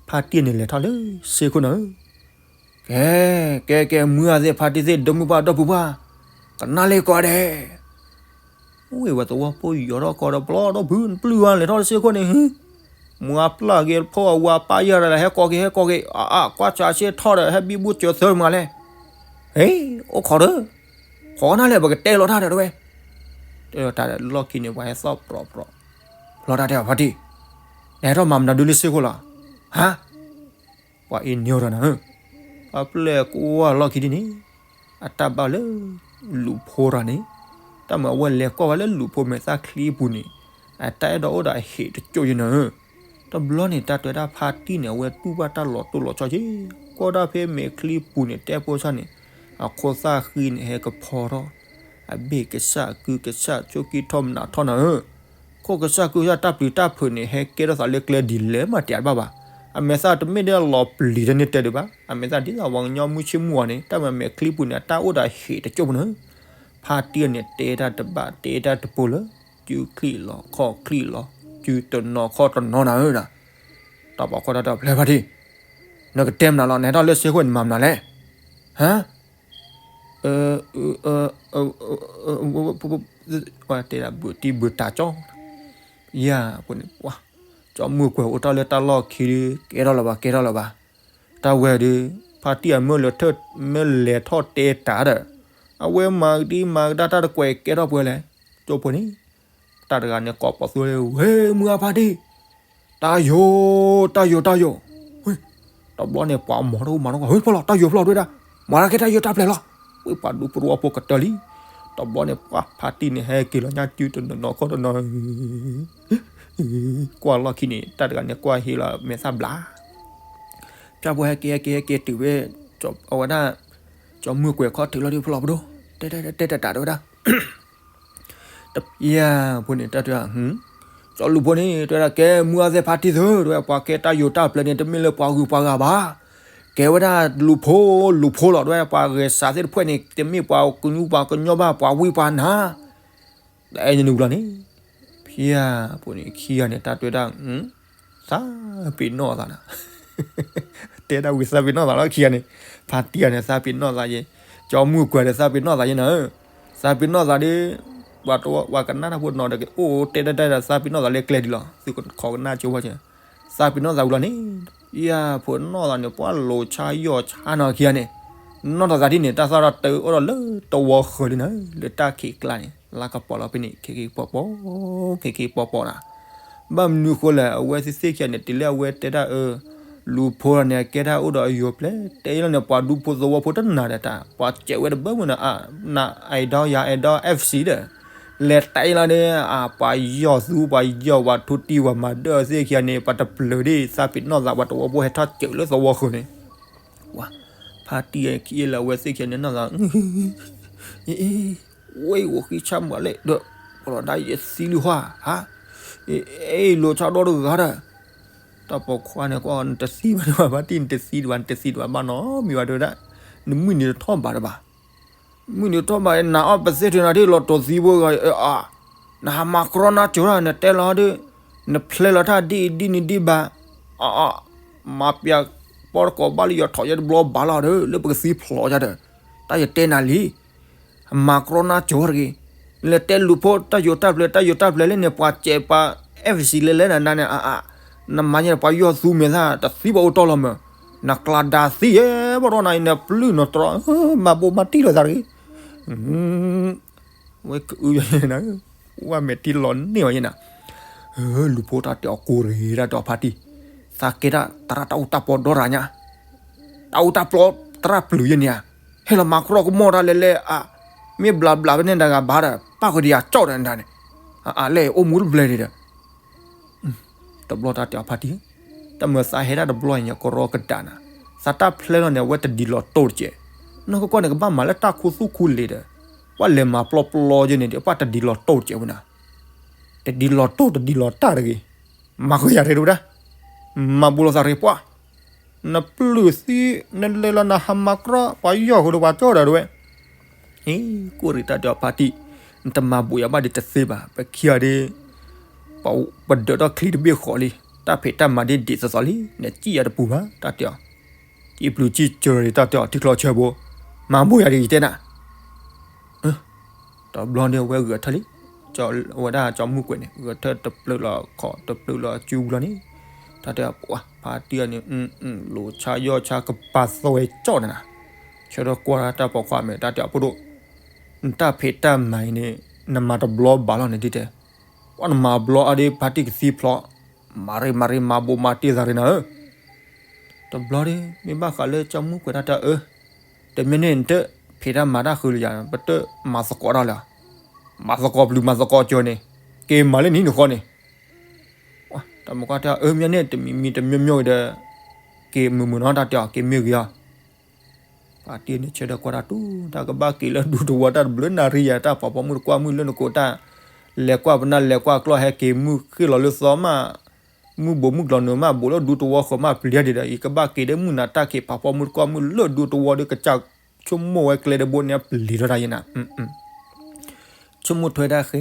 ဖါတံၢ်န့ၣ်လဲၤထီၣ်လၢစ့ၢ်ခိၣ်နၤဧၢ ကဲ, ကဲ ကဲ မုၢ်အါသ့ၣ်ဖါတံၢ်သ့ၣ် ဒီမုၢ်ပှၢ်ဒီပုၢ်ပှၢ်, ကနၣ်လၢကီးဒဲး, ဝ့ၢ်ဝဲသဝီဖိယီၤထီၣ်ကီးဒီး ပျီဒီဖုနပျုၢ်ဝဲလဲၤထီၣ်လၢစ့ၢ်ခိၣ်န့ၣ်, မုၢ်အါပျၢ်က့ၤဖီအဝၤပၢ်ယၤဒီး ဟဲကီးက့ၤ ဟဲကီးက့ၤ, အ အ ကွၢ်စးစ့ၢ်ထီၣ်ဒီး ဟဲဘံဘူစၢၤသၢမးလဲၣ်, ဟဲ, အိၣ်ခိးဒီး, ခိးနၤလဲၣ် ပကတဲလီၤတၢ်ဒီးတဝဲ, တဲလီၤတၢ်ဒီးလီၢ်ခံန့ၣ် ပှၤဟဲသီၣ်ပြီပြီ, လီၤတၢ်တဲအီၤဖါတံၢ်, နဟဲထီၣ်မၤမနုၤဒုလၢစ့ၢ်ခိၣ်လီၤ, ဟါ ပှၤအ့ၣ်ညီဒီးနၤဧၢ, ပှၤပျဲၢ်ကွၢ်လီၢ်ခံဒ်န့ၣ်, အတၢ်ဘၣ်လၢ လူၤဖိတဂၤန့ၣ်, တၢ်မၤအဝဲလဲၤကွၢ်ဝဲလၢလူၤဖိမဲာ်သၣ်ချံပူၤန့ၣ်, အတၢ်အဲၣ်ဒိးအိၣ်ဒီးအဟံၣ်တကၠိၢ်ယဲနၤဧၢ, တဘျီန့ၣ် တၢ်တဲဒၣ်ဖါတံၢ်န့ၣ် အဝဲတူၢ်ဘၣ်တၢ်လီၤတိၢ်လီၤဆီက့ၤ, ကွၢ်ဒၣ်ဖဲမဲာ်ချံပူၤန့ၣ် တဲဖိဆၣ်န့ၣ်, အခိၣ်သၣ်ဃံန့ၣ် ဟဲကဖီထီၣ်, အဘ့ၣ်ကစၢ်ကုကစၢ် ဆိးကံထီၣ်မနၤထီၣ်နၤဧၢ ခိၣ်ကစၢ်ကုကစၢ်တၢ်ပျံၤတၢ်ဖုးန့ၣ် ဟဲကဲထီၣ်သးလၢကျဲဒ်လဲၣ်မးတဘၣ်ဘၣ်, အမဲာ်သၣ်တမ့ၢ်ဒ်လီၤပျံၤတန့ၢ်တဲဒံးဘၣ်, အမဲာ်သၣ်ဒ်သိးပှၤကညီမုၢ်ဆ့ၣ်မုၢ်ဂီၤန့ၣ် တၢ်မၤမဲာ်ချံပူၤန့ၣ် အတၢ်အိၣ်ဒီးဟံၣ်တကၠိၢ်ဖိနၤဧၢ, ဖါတံၢ်န့ၣ်တဲတၢ်တဘၣ် တဲတၢ်တပိၤလၢ, စုချံၣ်လီၤခီၣ်ချံၣ်လီၤ, စုတနီၤခီၣ်တနီၤနၤဧၢ, တၢ်ပိာ်ခွါတၢ်တဲဖဲဖါတံၢ်, နကတဲမနုၤလီၤ နဟဲထီၣ်လၢစ့ၢ်ခိၣ်န့ၣ်မၤမနုၤလဲၣ်, ဟါ တဲဒၣ်ဘုးတံၢ်ဘုးတၢ်ကၠီ, ယၤဖိန့ၣ်, ကၠီမုၢ်ကွဲၤအိၣ်တၢ်လၢတၢ်လီၢ်ခံဒုး ကဲထီၣ်လၢၤဘၣ် ကဲထီၣ်လၢၤဘၣ်, တၢ်ဝဲဒုး, ဖါတံၢ်အမၢလဲၤထီၣ်တဲတၢ်ဒီး, အဝဲမၤကဒံမၤကဒါတၢ်တကွဲးကဲထီၣ်ပှဲၤလဲၣ်, ကၠိဖိန့ၣ်, တၢ်တဂၤန့ၣ်ကိးပသူလၢ ဝဲမုၢ်အါဖါတံၢ် တၢ်ယိာ်, တၢ်ယိာ် တၢ်ယိာ်, တဘျီန့ၣ် ပှၤမၤတအိၣ်မၤနီတဂၤ ဟဲဖီလီၤ တၢ်ယိာ်ဖီလီၤ တဝဲဒၣ်, မၤတၢ်ကဲတၢ်ယိာ်တၢ်ပျဲၢ်လီၤ, ဝဲပှၤဒူဖိတဝီဖိကတၢၢ်လံ, တဘျီန့ၣ် ပှၤဖါတံၢ်န့ၣ် ဟဲက့ၤလီၤညါစုတနီၤနီၤခီၣ်တနီၤ, ကွၢ်လီၢ်ခံန့ၣ် တၢ်တဂၤန့ၣ်ကွၢ်ဟ့လီၤမဲာ်သၣ်ဘျါ, ဖၠၣ်ဖိဟဲက့ၤဟဲက့ၤဟဲက့ၤတုၤဝဲ, အဝဲဒၣ်, ကၠီမုၢ်ကွဲၤခီၣ်ထံးလီၤဒုးဖီလီၤပဒိၣ်, တဲတဲတဲတဲတၢ်တဝဲဒၣ် တပျၢ်ဖိန့ၣ် တၢ်တဲ, ကၠီလူၤဖိန့ၣ် တဲဝဲဒၣ် ကဲမုၢ်အါသဲဖါတံၢ်သု, တဲဝဲ ပှၤကဲတၢ်ယိာ်တၢ်ပျဲၢ်န့ၣ် တမ့ၢ်လၢပှၤဂုၤပှၤဂၤဘၣ်, ကဲဝဲဒၣ်လူၤဖိ, လူၤဖိလီၤ, တဲဝဲ ပှၤဂဲၤစးသ့ၣ်တဖၣ်န့ၣ် တမ့ၢ်ပှၤကညီပှၤကညီဘၣ် ပှၤဝံပှၤနါ တအဲၣ်နုၤဘျီန့ၣ်, ဖၠၣ်ဖိန့ၣ် ခံဂၤန့ၣ် တၢ်တဲဝဲဒၣ်, သးပ့ၤနီၣ်သးနၤ, တဲဒၣ်ဝံၤသးပ့ၤနီၣ်သးလီၤခံဂၤန့ၣ်, ဖါတံၢ်ဂၤန့ၣ် သးပ့ၤနီၣ်သးယဲ, ကၠီမုၢ်ကွဲၤဒီးသးပ့ၤနီၣ်သးယဲနၤဧၢ, သးပ့ၤနီၣ်သးဒီး, ပှၤတဝီ ပှၤကနၣ်တၢ်ဖိနီၤဒီး ကအိၣ်တဲတၢ်တၢ်ဒီး သးပ့ၤနီၣ်သးလၢကျဲဒ်လီၤ. သုးခိၣ်ကနၣ်ကၠိဝဲ သးပ့ၤနီၣ်သးဝံၤလီၤန့ၣ်, ယၤဖိနီၣ်သးန့ၣ် ပှၤလိၤဆါယီၢ်ဆါနီၤခံဂၤန့ၣ်, နီၣ်ထီၣ်သးဒ်န့ၣ် တၢ်သၣ်ဒီးတအိၣ်ဒီးလၢတဝီဃၢၤလံနၤ, လၢတၢ်ခံးကျါန့ၣ် လၢကပီၤလီၤဖဲန့ၣ် ခံခံပီၤပီၤ, ခံခံပီၤပီၤနၤ. ဘၣ်မနုၤဃိလဲၣ် အဝဲသ့ၣ်သ့ၣ်ခံဂၤန့ၣ် တုၤလၢအဝဲတဲဒၣ်အၢ လူၤဖိလီၤန့ၣ် အကဲဒၣ်အိၣ်ဒီးအယိၤပျဲၢ် တဲလီၤန့ၣ် ပှၤဒူဖိသဝီဖိတနာ်ဒီးတၢ် ပှၤစဲးဝဲတဘၢမုၢ်နၤ, နအဲၣ်ဒိးယၤအဲၣ်ဒိး F C ဒီး လဲၤတဲလီၤန့ၣ် အပှၤယီၢ်သူ ပှၤယီၢ်ဝဲထူတံၢ်ဝဲမၤဒၢၣ်သ့ၣ်ခံဂၤန့ၣ် ပှၤတပျၢၤဒ် သးပ့ၤနီၣ်သး ပှၤတဝီဖိဟဲထီၣ်စၢးလၢသဝီဃၢၤန့ၣ်, ဝၤ ဖါတံၢ်ခံလၢအဝဲသ့ၣ်ခံဂၤန့ၣ်နီၢ်သး ဝဲအိၣ်ဃံဆၣ်မၤလဲၣ်ဒီး ပလီၤဒၣ်ယသံလုၢ်ဟါ, ဟါ, အ့ၣ်လိၤဆါဒီတဂၤဒီး တၢ်ပိာ်ခွါန့ၣ်ကွၢ် နတသံဘၣ်ဒံးဘၣ် ဖါတံၢ် နတသံဒံးဘၣ် နတသံဒံးဘၣ် ဘၣ်နီတမံၤဘၣ်တဲဝဲဒၣ်, နမုၢ်နံၤတထီၣ်ဘးတဘၣ်, မုၢ်နံၤတထီၣ်ဘး နၤအီၣ်ပသ့ၣ်ထံနၤထံၣ်လီၤတိာ်သံဖိဂၤအါ, နဟးမၤကြီနါစိၤတၢ် နတဲလီၤဒီး နဖျဲလီၤတၢ်ဒ်အံၤဒ်န့ၣ်ဒ်ဘၣ်, အအ, မၤပျးပီၢ်တကိးဘၣ်လၢယွၤထီၣ်ယဲတဘျီဘၣ်လီၤဒီး လၢပကသံဖျိးယၤဒီး, တၢ်ယတဲနၤလံ အမၤကြီနါစိၤတဂ့ၤ, နလဲၤတဲလူၤဖိတၢ်ယိၤတၢ်ပျဲၤ တၢ်ယိၤတၢ်ပျဲၤလၢန့ၣ် ပှၤစဲးပှၤ F C လဲၤလဲၤနၤနၤန့ၣ် အအ, နမၤညါန့ၣ် ပှၤယီၢ်သူမဲာ်သၣ် တသံဘၣ်အိၣ်တီၢ်လီၤမး, နကျးဒါသံယဲ ဘၣ်ဒီးနၤအံၤ နပျုၢ်နတြီ မၤဘိးမၤတံၢ်လိာ်သးတဂ့ၤ, ဝဲကအုယဲနၤ, ဝဲမဲာ်ထံလီၤန့ၢ်ဝဲယဲနၤ, လူၤဖိတၢ်တဲအီၤကိးတဂ့ၤ တၢ်တဲအီၤဖါတံၢ်, သးကဲဒၣ်သရၣ်တၢ်အူတၢ်ပီဒီရၤညါ, တၢ်အူတၢ်ပီ သရၣ်ပျုၤယဲန့ၣ်ဧါ, ဟဲလီၤမၤကြီကမီၣ်တၢ်လဲၤလဲၤအါ, မ့ၢ်ဘျးဘျးဖဲန့ၣ်တဂၤဘၣ်ဒီး ပၣ်ဃုာ်ဒီးယၤကၠီၣ်ဒီးနၤန့ၣ်, အအလဲၣ်အိၣ်မူတဘျဲၣ်န့ၣ်ဒီး တဘျီတၢ်တဲအီၤဖါတံၢ်, တၢ်မၤသးဟဲဒၣ်တဘျီညါကရီကဒးနၤ, သးတၢ်ဖျဲလီၤန့ၣ် အဝဲတဒ်လီၤတိၢ်တကဲး, နီၢ်ကီၢ်ကီၢ်န့ၣ် ကဘၣ်မၤလၢတၢ်ခူသူၣ်ခူလ့ၤဒီး, ပှၤလဲၤမၤပျီပျီယဲန့ၣ်ဒီး ပှၤတဒ်လီၤတိၢ်တကဲးဝဲနၤ, တဒ်လီၤတိၢ်တဒ်လီၤတၢ်တဂ့ၤ, မၤဃုာ်ယၤတဂ့ၤတဝဲဒၣ်, မၤဘူးလိာ်သးတဂ့ၤပှၢ်, နပျုၢ်သံ, နလဲၤလီၤနဟးမၤကြီ ပှၤယီၢ်ဃုာ်ဒီးပှၤကၠီၣ်ဒီးတဝဲ ဟ့ၣ် ကိၣ်ရံၣ်တၢ်တဲအီၤဖါတံၢ်, နတမၤဘူးယၤဘၣ်ဒ်တသ့ဘၣ်, ပခံဂၤဒ် ပဒၢးထီၣ်ချံတဘ့ၣ်ဃီလံ, တၢ်ဖံးတၢ်မၤဒ်ဒ်သိးသိးလံ, နစံၣ်ယၤတပူၤဘၣ် တၢ်တဲအီၤ, စံၣ်ပျုၤစံၣ်စၢၤတၢ်တဲအီၤ ထံချီဆၢဖိ, မၤဘူးယၤဒ်ယတဲနၤ တဘျီန့ၣ်အဝဲဂဲၤထၢၣ်လံ, ဝဲဒၣ်ကၠီမုၢ်ကွဲးန့ၣ် ဂဲၤထၢၣ်တပျုာ်လီၤခီၣ်တပျုာ်လီၤစုပူၤလီၤန့ၣ်, တၢ်တဲအီၤ ဖါတံၢ်အီၤန့ၣ် လိၤဆါယီၢ်ဆါကပာ်သွဲကၠီၣ်န့ၣ်နၤ, ဆၢထၢၣ်ကွၢ်တၢ်ပိာ်ခွါမဲာ် တၢ်တဲအီၤဖိဒိၣ်, နတၢ်ဖံးတၢ်မၤအံၤန့ၣ် နမၤတဘျီဘၣ်လီၤန့ၣ်ဒ်တဲ, ပှၤနမၤဘျီအါဒ်ဖါတံၢ်ကသံဖျိး, မၤရ့မၤရ့မၤဘူးမၤတံၢ်သးရ့နၤဧၢ တဘျီဒီး မ့ၢ်ဘၣ်ဃးလၢကၠီမုၢ်ကွဲးတၢ်တဲအၢ, တမ့ၢ်န့ၣ် နတဖံးတၢ်မၤတၢ်ဃုာ်လၢယၤ ပတမၤသကိးတၢ်လၢၤ, မၤသကိးပျုၤမၤသကိးစၢၤန့ၣ်, က့ၤမၤလၢနံၤနဃီန့ၣ်, တၢ်မုၢ်ကွၢ်တဲအၢ မ့ၢ်န့ၣ် တမံၤမံၤတမံၤမံၤဒီး က့ၤမုာ်မုာ်နီၤ တၢ်တဲအီၤ က့ၤမ့ၢ်ဂ့ၤအီၤ ပှၤတ့ၢ်န့ၣ်ဆၢထၢၣ်ကွၢ်တၢ်တူၢ် တၢ်ကဘၣ်က့ၤလၢဒူသဝီတၢ်တဘျုးနၣ်ရံၣ်ယၤ တၢ်ဖးဖီမုၢ်တကွၢ်မုၢ်လၢနကိးတၢ်, လဲၤကွၢ်ပနၢ်လဲၤကွၢ်ကျီၢ် ဟဲက့ၤမုၢ်ဃ့ၢ်လီၤလၢသီမး, မုၢ်ဘိးမုၢ်ကျီၤနုာ်မး ဘိးလၢဒူသဝီဃီမး ပျံၤတၢ်ဒံးဒီး ယကဘၣ်က့ၤဒီးမုၢ်နၤတၢ်ခံးဖးဖီမုၢ်တကွၢ်မုၢ်လၢဒူသဝီဒီး ကစၢ်ဆိကမိၣ်ဝဲကျဲတဘိန့ၣ် ပျံၤထီၣ်တၢ်ယဲနၤ ဆိကမိၣ်ထွဲတၢ်ဃဲ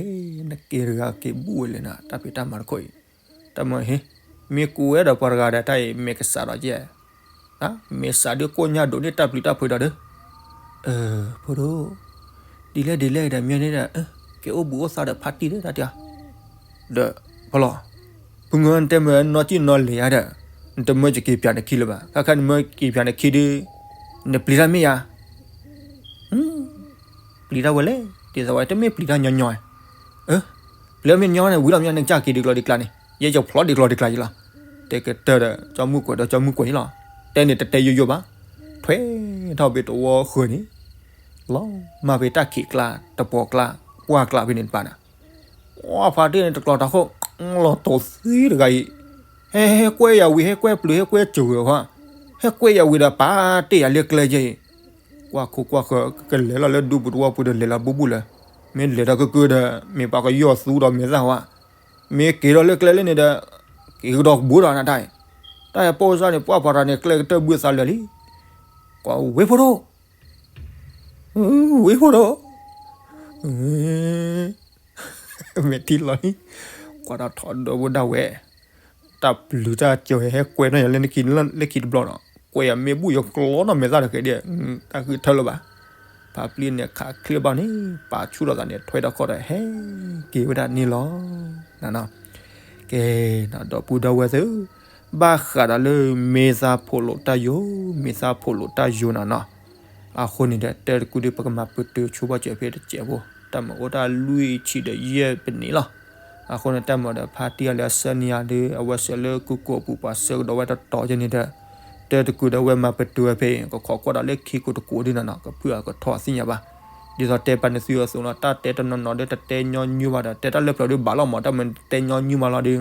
နက့ၤတဂၤက့ၤဘူၣ်ဝဲလဲၣ်နၤ တၢ်ဖံးတၢ်မၤတခိၣ်အံၤ, တၢ်မ့ၢ်ဟ့ၣ်, မ့ၢ်ကူဝဲဒီးပှၤတဂၤဒီးတၢ်အံၤ မ့ၢ်ကစးဒီးကဲ, မ့ၢ်စးဒုးကိၣ်ညါဒိးန့ၢ်တၢ်ပျံၤတၢ်ဖုးဒီး, ဖိဒိၣ်, ဒ်လဲၣ်ဒ်လဲၣ်ဒီးမ့ၢ်န့ၣ်ဒီး, က့ၤအိၣ်ဘူးအိၣ်သးဒီးဖါတံၢ်ဒီးတၢ်တဲအီၤ, ဒီး, ဖီလီၤ, ဖုမၢနတဲမၢနီၢ်ကံၣ်နီၢ်လဲၤယါဒီး, နတမၢက့ၤပၠးနခံလၢၤဘၣ် ခါခါနမၢက့ၤပၠးနခံဒီး, နပျံၤတၢ်မ့ၢ်ယါ ပျံၤတၢ်ဝဲလဲၣ်, ဒ်သိးဝဲတမ့ၢ်ပျံၤတၢ်ညီညီ, ပျံၤတၢ်မ့ၢ်ညီန့ၣ် ဝံၤလီၤမ့ၢ်န့ၣ် ကစၢ်က့ၤဒ်ကျီဒ်ကျါန့ၣ် ယဲယဖျိးဒ်ကျီဒ်ကျါယလီၤ, တဲကတၢၢ်ဒီး ကၠီမုၢ်ကွဲးဒီးကၠီမုၢ်ကွဲးန့ၣ်လီၤ, တဲန့ၣ်တတဲယိယိဘၣ်, ထွဲထီၣ်ဖဲတဝီဃၢၤန့ၣ်, လီၤမၢ်ဖဲတၢ်ခံးကျါ တပီၤကျါ, ပှၢ်ကျါဖဲန့ၣ်တပၤန့ၣ် ဝဲဖါတံၢ်န့ၣ်တကျီၤတၢ်ခိၣ်, လီၤတိာ်သံတဂၤအံၤ, ဟဲဟဲကွဲယၤဝံၤ ဟဲကွဲပျုၤ ဟဲကွဲစၢၤဝံၤ, ဟဲကွဲယၤဝံၤဒီးပာ်တ့ၢ်ယၤလၢကျဲယဲအံၤ, ကွၢ်ခိကွၢ်ဃၢၤ ကလဲၤလီၤလၢဒူပူၤတဝီပူၤဒီးလဲၤလီၤဘူးဘူးလၢၤ, မ့ၢ်လဲၤဒီးကကၢဒီး မ့ၢ်ပှၤကယီၢ်သူဒီးမဲာ်သၣ်ဝဲ, မ့ၢ်က့ၤဒီးလၢကျဲလၢန့ၣ်ဒီး, က့ၤကဒီးကဘူးဒီးနတၢ်အံၤ, တၢ်ဟဲပိာ်စၢ်န့ၣ် ပှၢ်ပှၤတၢ်န့ၣ် ကျဲကတၢၢ်ဘုသးလၢာ်လံ, ကွၢ်ဝ့ၢ်ဖိဒိၣ် ဝ့ၢ်ဖိဒိၣ်, မဲာ်ထံလီၤလံ, ကွၢ်တၢ်ထီၣ်ဒီးဝဲဒၣ်ဝဲ, တၢ်ပျုၤတၢ်ကၠီၤဟဲကွဲနီၢ်ယၤလၢခံတဘျီနီၤ, ကွဲယၤမ့ၢ်ဘူၣ်ယကျီနီၢ်မဲာ်သၣ်တဃဲဒံး, တၢ်ဃုထၢလၢၤဘၣ်, ဖါပျံၤန့ၣ်ခးချ့ဘၣ်န့ၣ် ပာ်ဆူၣ်လိာ်သးန့ၣ် ထွဲထီၣ်ခီၣ်ဒီးဟဲက့ၤဝဲဒၣ်န့ၣ်လီၤ. ကဲ, ဒီပုၢ်ဒီဝဲၢ်သ့ၣ်, ဘၣ်ဃးဒီးလၢမ့ၢ်သးဖိးလိာ်တၢ်ယိာ်, မ့ၢ်သးဖိးလိာ်တၢ်ယိာ်နီၤနီၤ, အဃိန့ၣ်ဒီး တၢ်တကုာ်ဒီး ပကမၤပတုာ်ဆိဘၣ်စၢၤဖဲတစဲးဖိ, တၢ်မၤအိၣ်တၢ်လွံၢ်ဆံဒီးယဲၢ်ပနံးလီၤ. အဃိန့ၣ် တၢ်မၤဒီးဖါတံၢ်အလၢအဆၢန့ၢ်ယၤဒီး အဝဲဆှၢလၢကုၢ်ကိးပူၤ ပှၤဆှၢကဒီးဝဲတတီၤယဲန့ၣ်ဒီး တၢ်တကုာ်ဒီး အဝဲမၤပတုာ်ဝဲဖဲအံၤ ကခိးကွၢ်ဒီးလၢခံကိးတကိးဒ်နီၤနီၤ ကဖုၣ်အကထီအသ့ၣ်ညါဘၣ်. ဒ်သိးတဲပာ်န့ၢ်သုအသိးလီၤ, တၢ်တဲတနီၤနီၤဒီး တတဲညီနုၢ်ဘၣ်ဒီး တဲတၢ်လၢပျၢၤဒီးဘၣ်လီၤမး, တၢ်မ့ၢ်တဲညီနုၢ်မးလီၤဒီး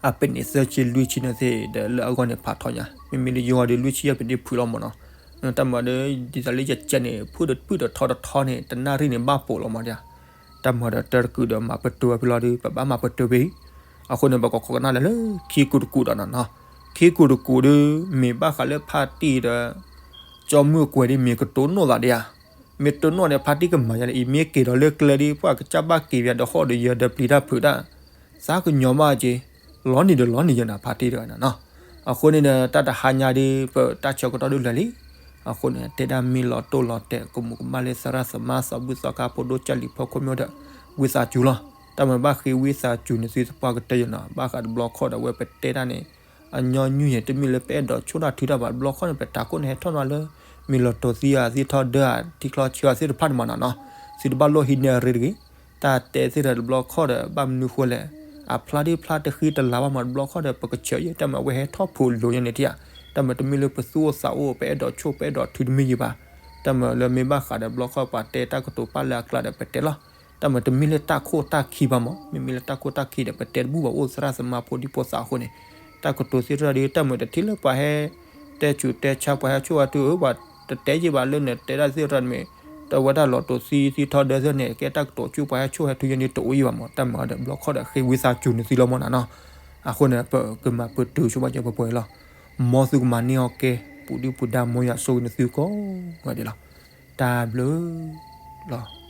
အပနံးသၢဆံလွံၢ်ဆံန့ၣ်သ့ၣ်ဒီး လၢအဂီၢ်န့ၣ်ဖးထီညါ, မ့မ့ၢ်လၢယဂီၢ်ဒီး လွံၢ်ဆံယဲၢ်ပနံးဖုၣ်လီၤမးနီၤ. တၢ်မၤဒီး ဒ်သိးလၢယကဲန့ၣ် ဖုၣ်တဖုၣ်တထီတထီန့ၣ် တနၣ်ရံၣ်န့ၣ်ဘၣ်ပိာ်လီၤမးဒ်ဧါ. တၢ်မၤဒီးတၢ်တကုာ်ဒီးမၤပတုာ်ဝဲဖဲလီၤဒီး ပဘၣ်မၤပတုာ်ဖဲအံၤ. အဃိန့ၣ် ပကခိးကနၣ်လၢလၢခံကိးတကိးဒီးနီၤနီၤ, ခံကိးတကိးဒီး မ့ၢ်ဘၣ်ဃးလၢဖါတံၢ်ဒီး ကၠီမုၢ်အကွဲၤဒီး မ့ၢ်ကတိၢ်နီၣ်သးဒ်ဧါ. မ့ၢ်တိၢ်နီၣ်န့ၣ် ဖါတံၢ်ကမၤယၤန့ၣ် အံၤမ့ၢ်က့ၤဒီးလၢကျဲဒီး ပှၤကစၢ်ဘၣ်က့ၤပယၤဒီး ဟီၣ်ဒီးယၢၤဒီးပျံၤတၢ်ဖုးတၢ် သးကညီၤမးက့ၤ, လီၤနံၤဒီးလီၤနံၤယဲနၤ ဖါတံၢ်တဂၤနီၤနီၤ. အဃိန့ၣ်ဒီး တၢ်တဟါညါဒီး ပတၢ်ဆၢကတီၢ်ဒုးလၢာ်လံ. အဃိန့ၣ် တဲဒၣ်မ့ၢ်လီၤတိၢ်လီၤတဲာ် ကမူးကမၣ်လၢသရၣ်သမါ သးဘုၣ်သီခါ ဖိဒိၣ်ကၢ်လံၤဖီခိၣ်မ့ၢ်ဒီး ဝံသးစူၤလီၤ. တၢ်မၤဘၣ်ဃ့ဝံသးစူၤန့ၣ် သုသပှၢ်ကတၢၢ်ယဲနီၤ, ဘၣ်ဃးတဘျီခီၣ်ဒီး အဝဲပတဲတၢ်န့ၣ် အညီနုၢ်ယဲ တမ့ၢ်လၢပအဲၣ်ဒိးဆိၣ်တၢ်ထုတၢ်ဘၣ်. တဘျီခီၣ်န့ၣ် ပတၢ်ခိၣ်န့ၣ်ဟဲထီၣ်နီၤလၢ မ့ၢ်လီၤတိၢ်သံဧါ သံထီၣ်ဒၢဧါ ထံချီဆၢဧါသ့ၣ်တဖၣ်န့ၣ်မးနီၤနီၤ, သုတဘၣ်လိၣ်ဟံးန့ၢ်အရ့တဂ့ၤ. တၢ်တဲသ့ၣ်တဖၣ်တဘျီခီၣ်ဒီး ဘၣ်မနုၤဃိလဲၣ်, အဖျါဒ်ဖျါတဃံတလၤဘၣ်မး တဘျီခီၣ်ဒီး ပကဆၢယဲ တၢ်မၤဝဲဟဲထီၣ်ဖိးလိာ်ယဲန့ၣ်ထံၣ်ဧါ. တၢ်မၤတမ့ၢ်လၢပသူၣ်အိၣ်သးအိၣ် ပအဲၣ်ဒိးဆိၣ် ပအဲၣ်ဒိးထုတမ့ၢ်ယဲဘၣ်. တၢ်မၤလၢမ့ၢ်ဘၣ်ဃးဒီးတဘျီခီၣ် ပှၤတဲတၢ်ကတိၤပာ်လၢအကျါဒီးပတဲလီၤ. တၢ်မၤတမ့ၢ်လၢတၢ်ခိၣ်တၢ်ခံဘၣ်မး, မ့မ့ၢ်လၢတၢ်ခိၣ်တၢ်ခံဒီး ပတဲတဘူၣ်ဘၣ် အိၣ်သရၣ်သမါဖိဒံဖိသၣ်အဃိန့ၣ်, တၢ်ကတိၤသ့ၣ်တဖၣ်ဒီး တၢ်မၤတထံၣ်လၢပှၤဟဲ တဲဆူးတဲဆါ ပှၤဟဲဆိၣ်ဝဲတုၤဧၢ ပှၤတတဲယဲဘၣ်လၢန့ၣ် တဲဒၣ်သ့ၣ်တဖၣ်မ့ၢ် တဝဲဒၣ်လီၤတိၢ်သံသံထီၣ်ဒၢသ့ၣ်န့ၣ် ကဲတၢ်ကတိၤဆူပှၤဟဲဆိၣ်ဟဲထုယဲန့ၣ် တအိၣ်ယဲဘၣ်မး. တၢ်မၤဒီးတဘျီခီၣ်ဒီး ဃ့ဝံသးစူၤန့ၣ်သံလီၤမးနီၤနီၤ. အဃိန့ၣ် ပကမၤပတုာ်ဆိဘၣ်စၢၤပှဲၤပှဲၤလီၤ. မ်သုကမၤန့ၢ်အီၤကဲ ပူၤဒုၣ်ပူၤဒါ မ်ယွၤဆိၣ်ဂ့ၤန့ၢ်သုကိးဂၤဒဲးလီၤ. တၢ်ဘျုးလီၤ.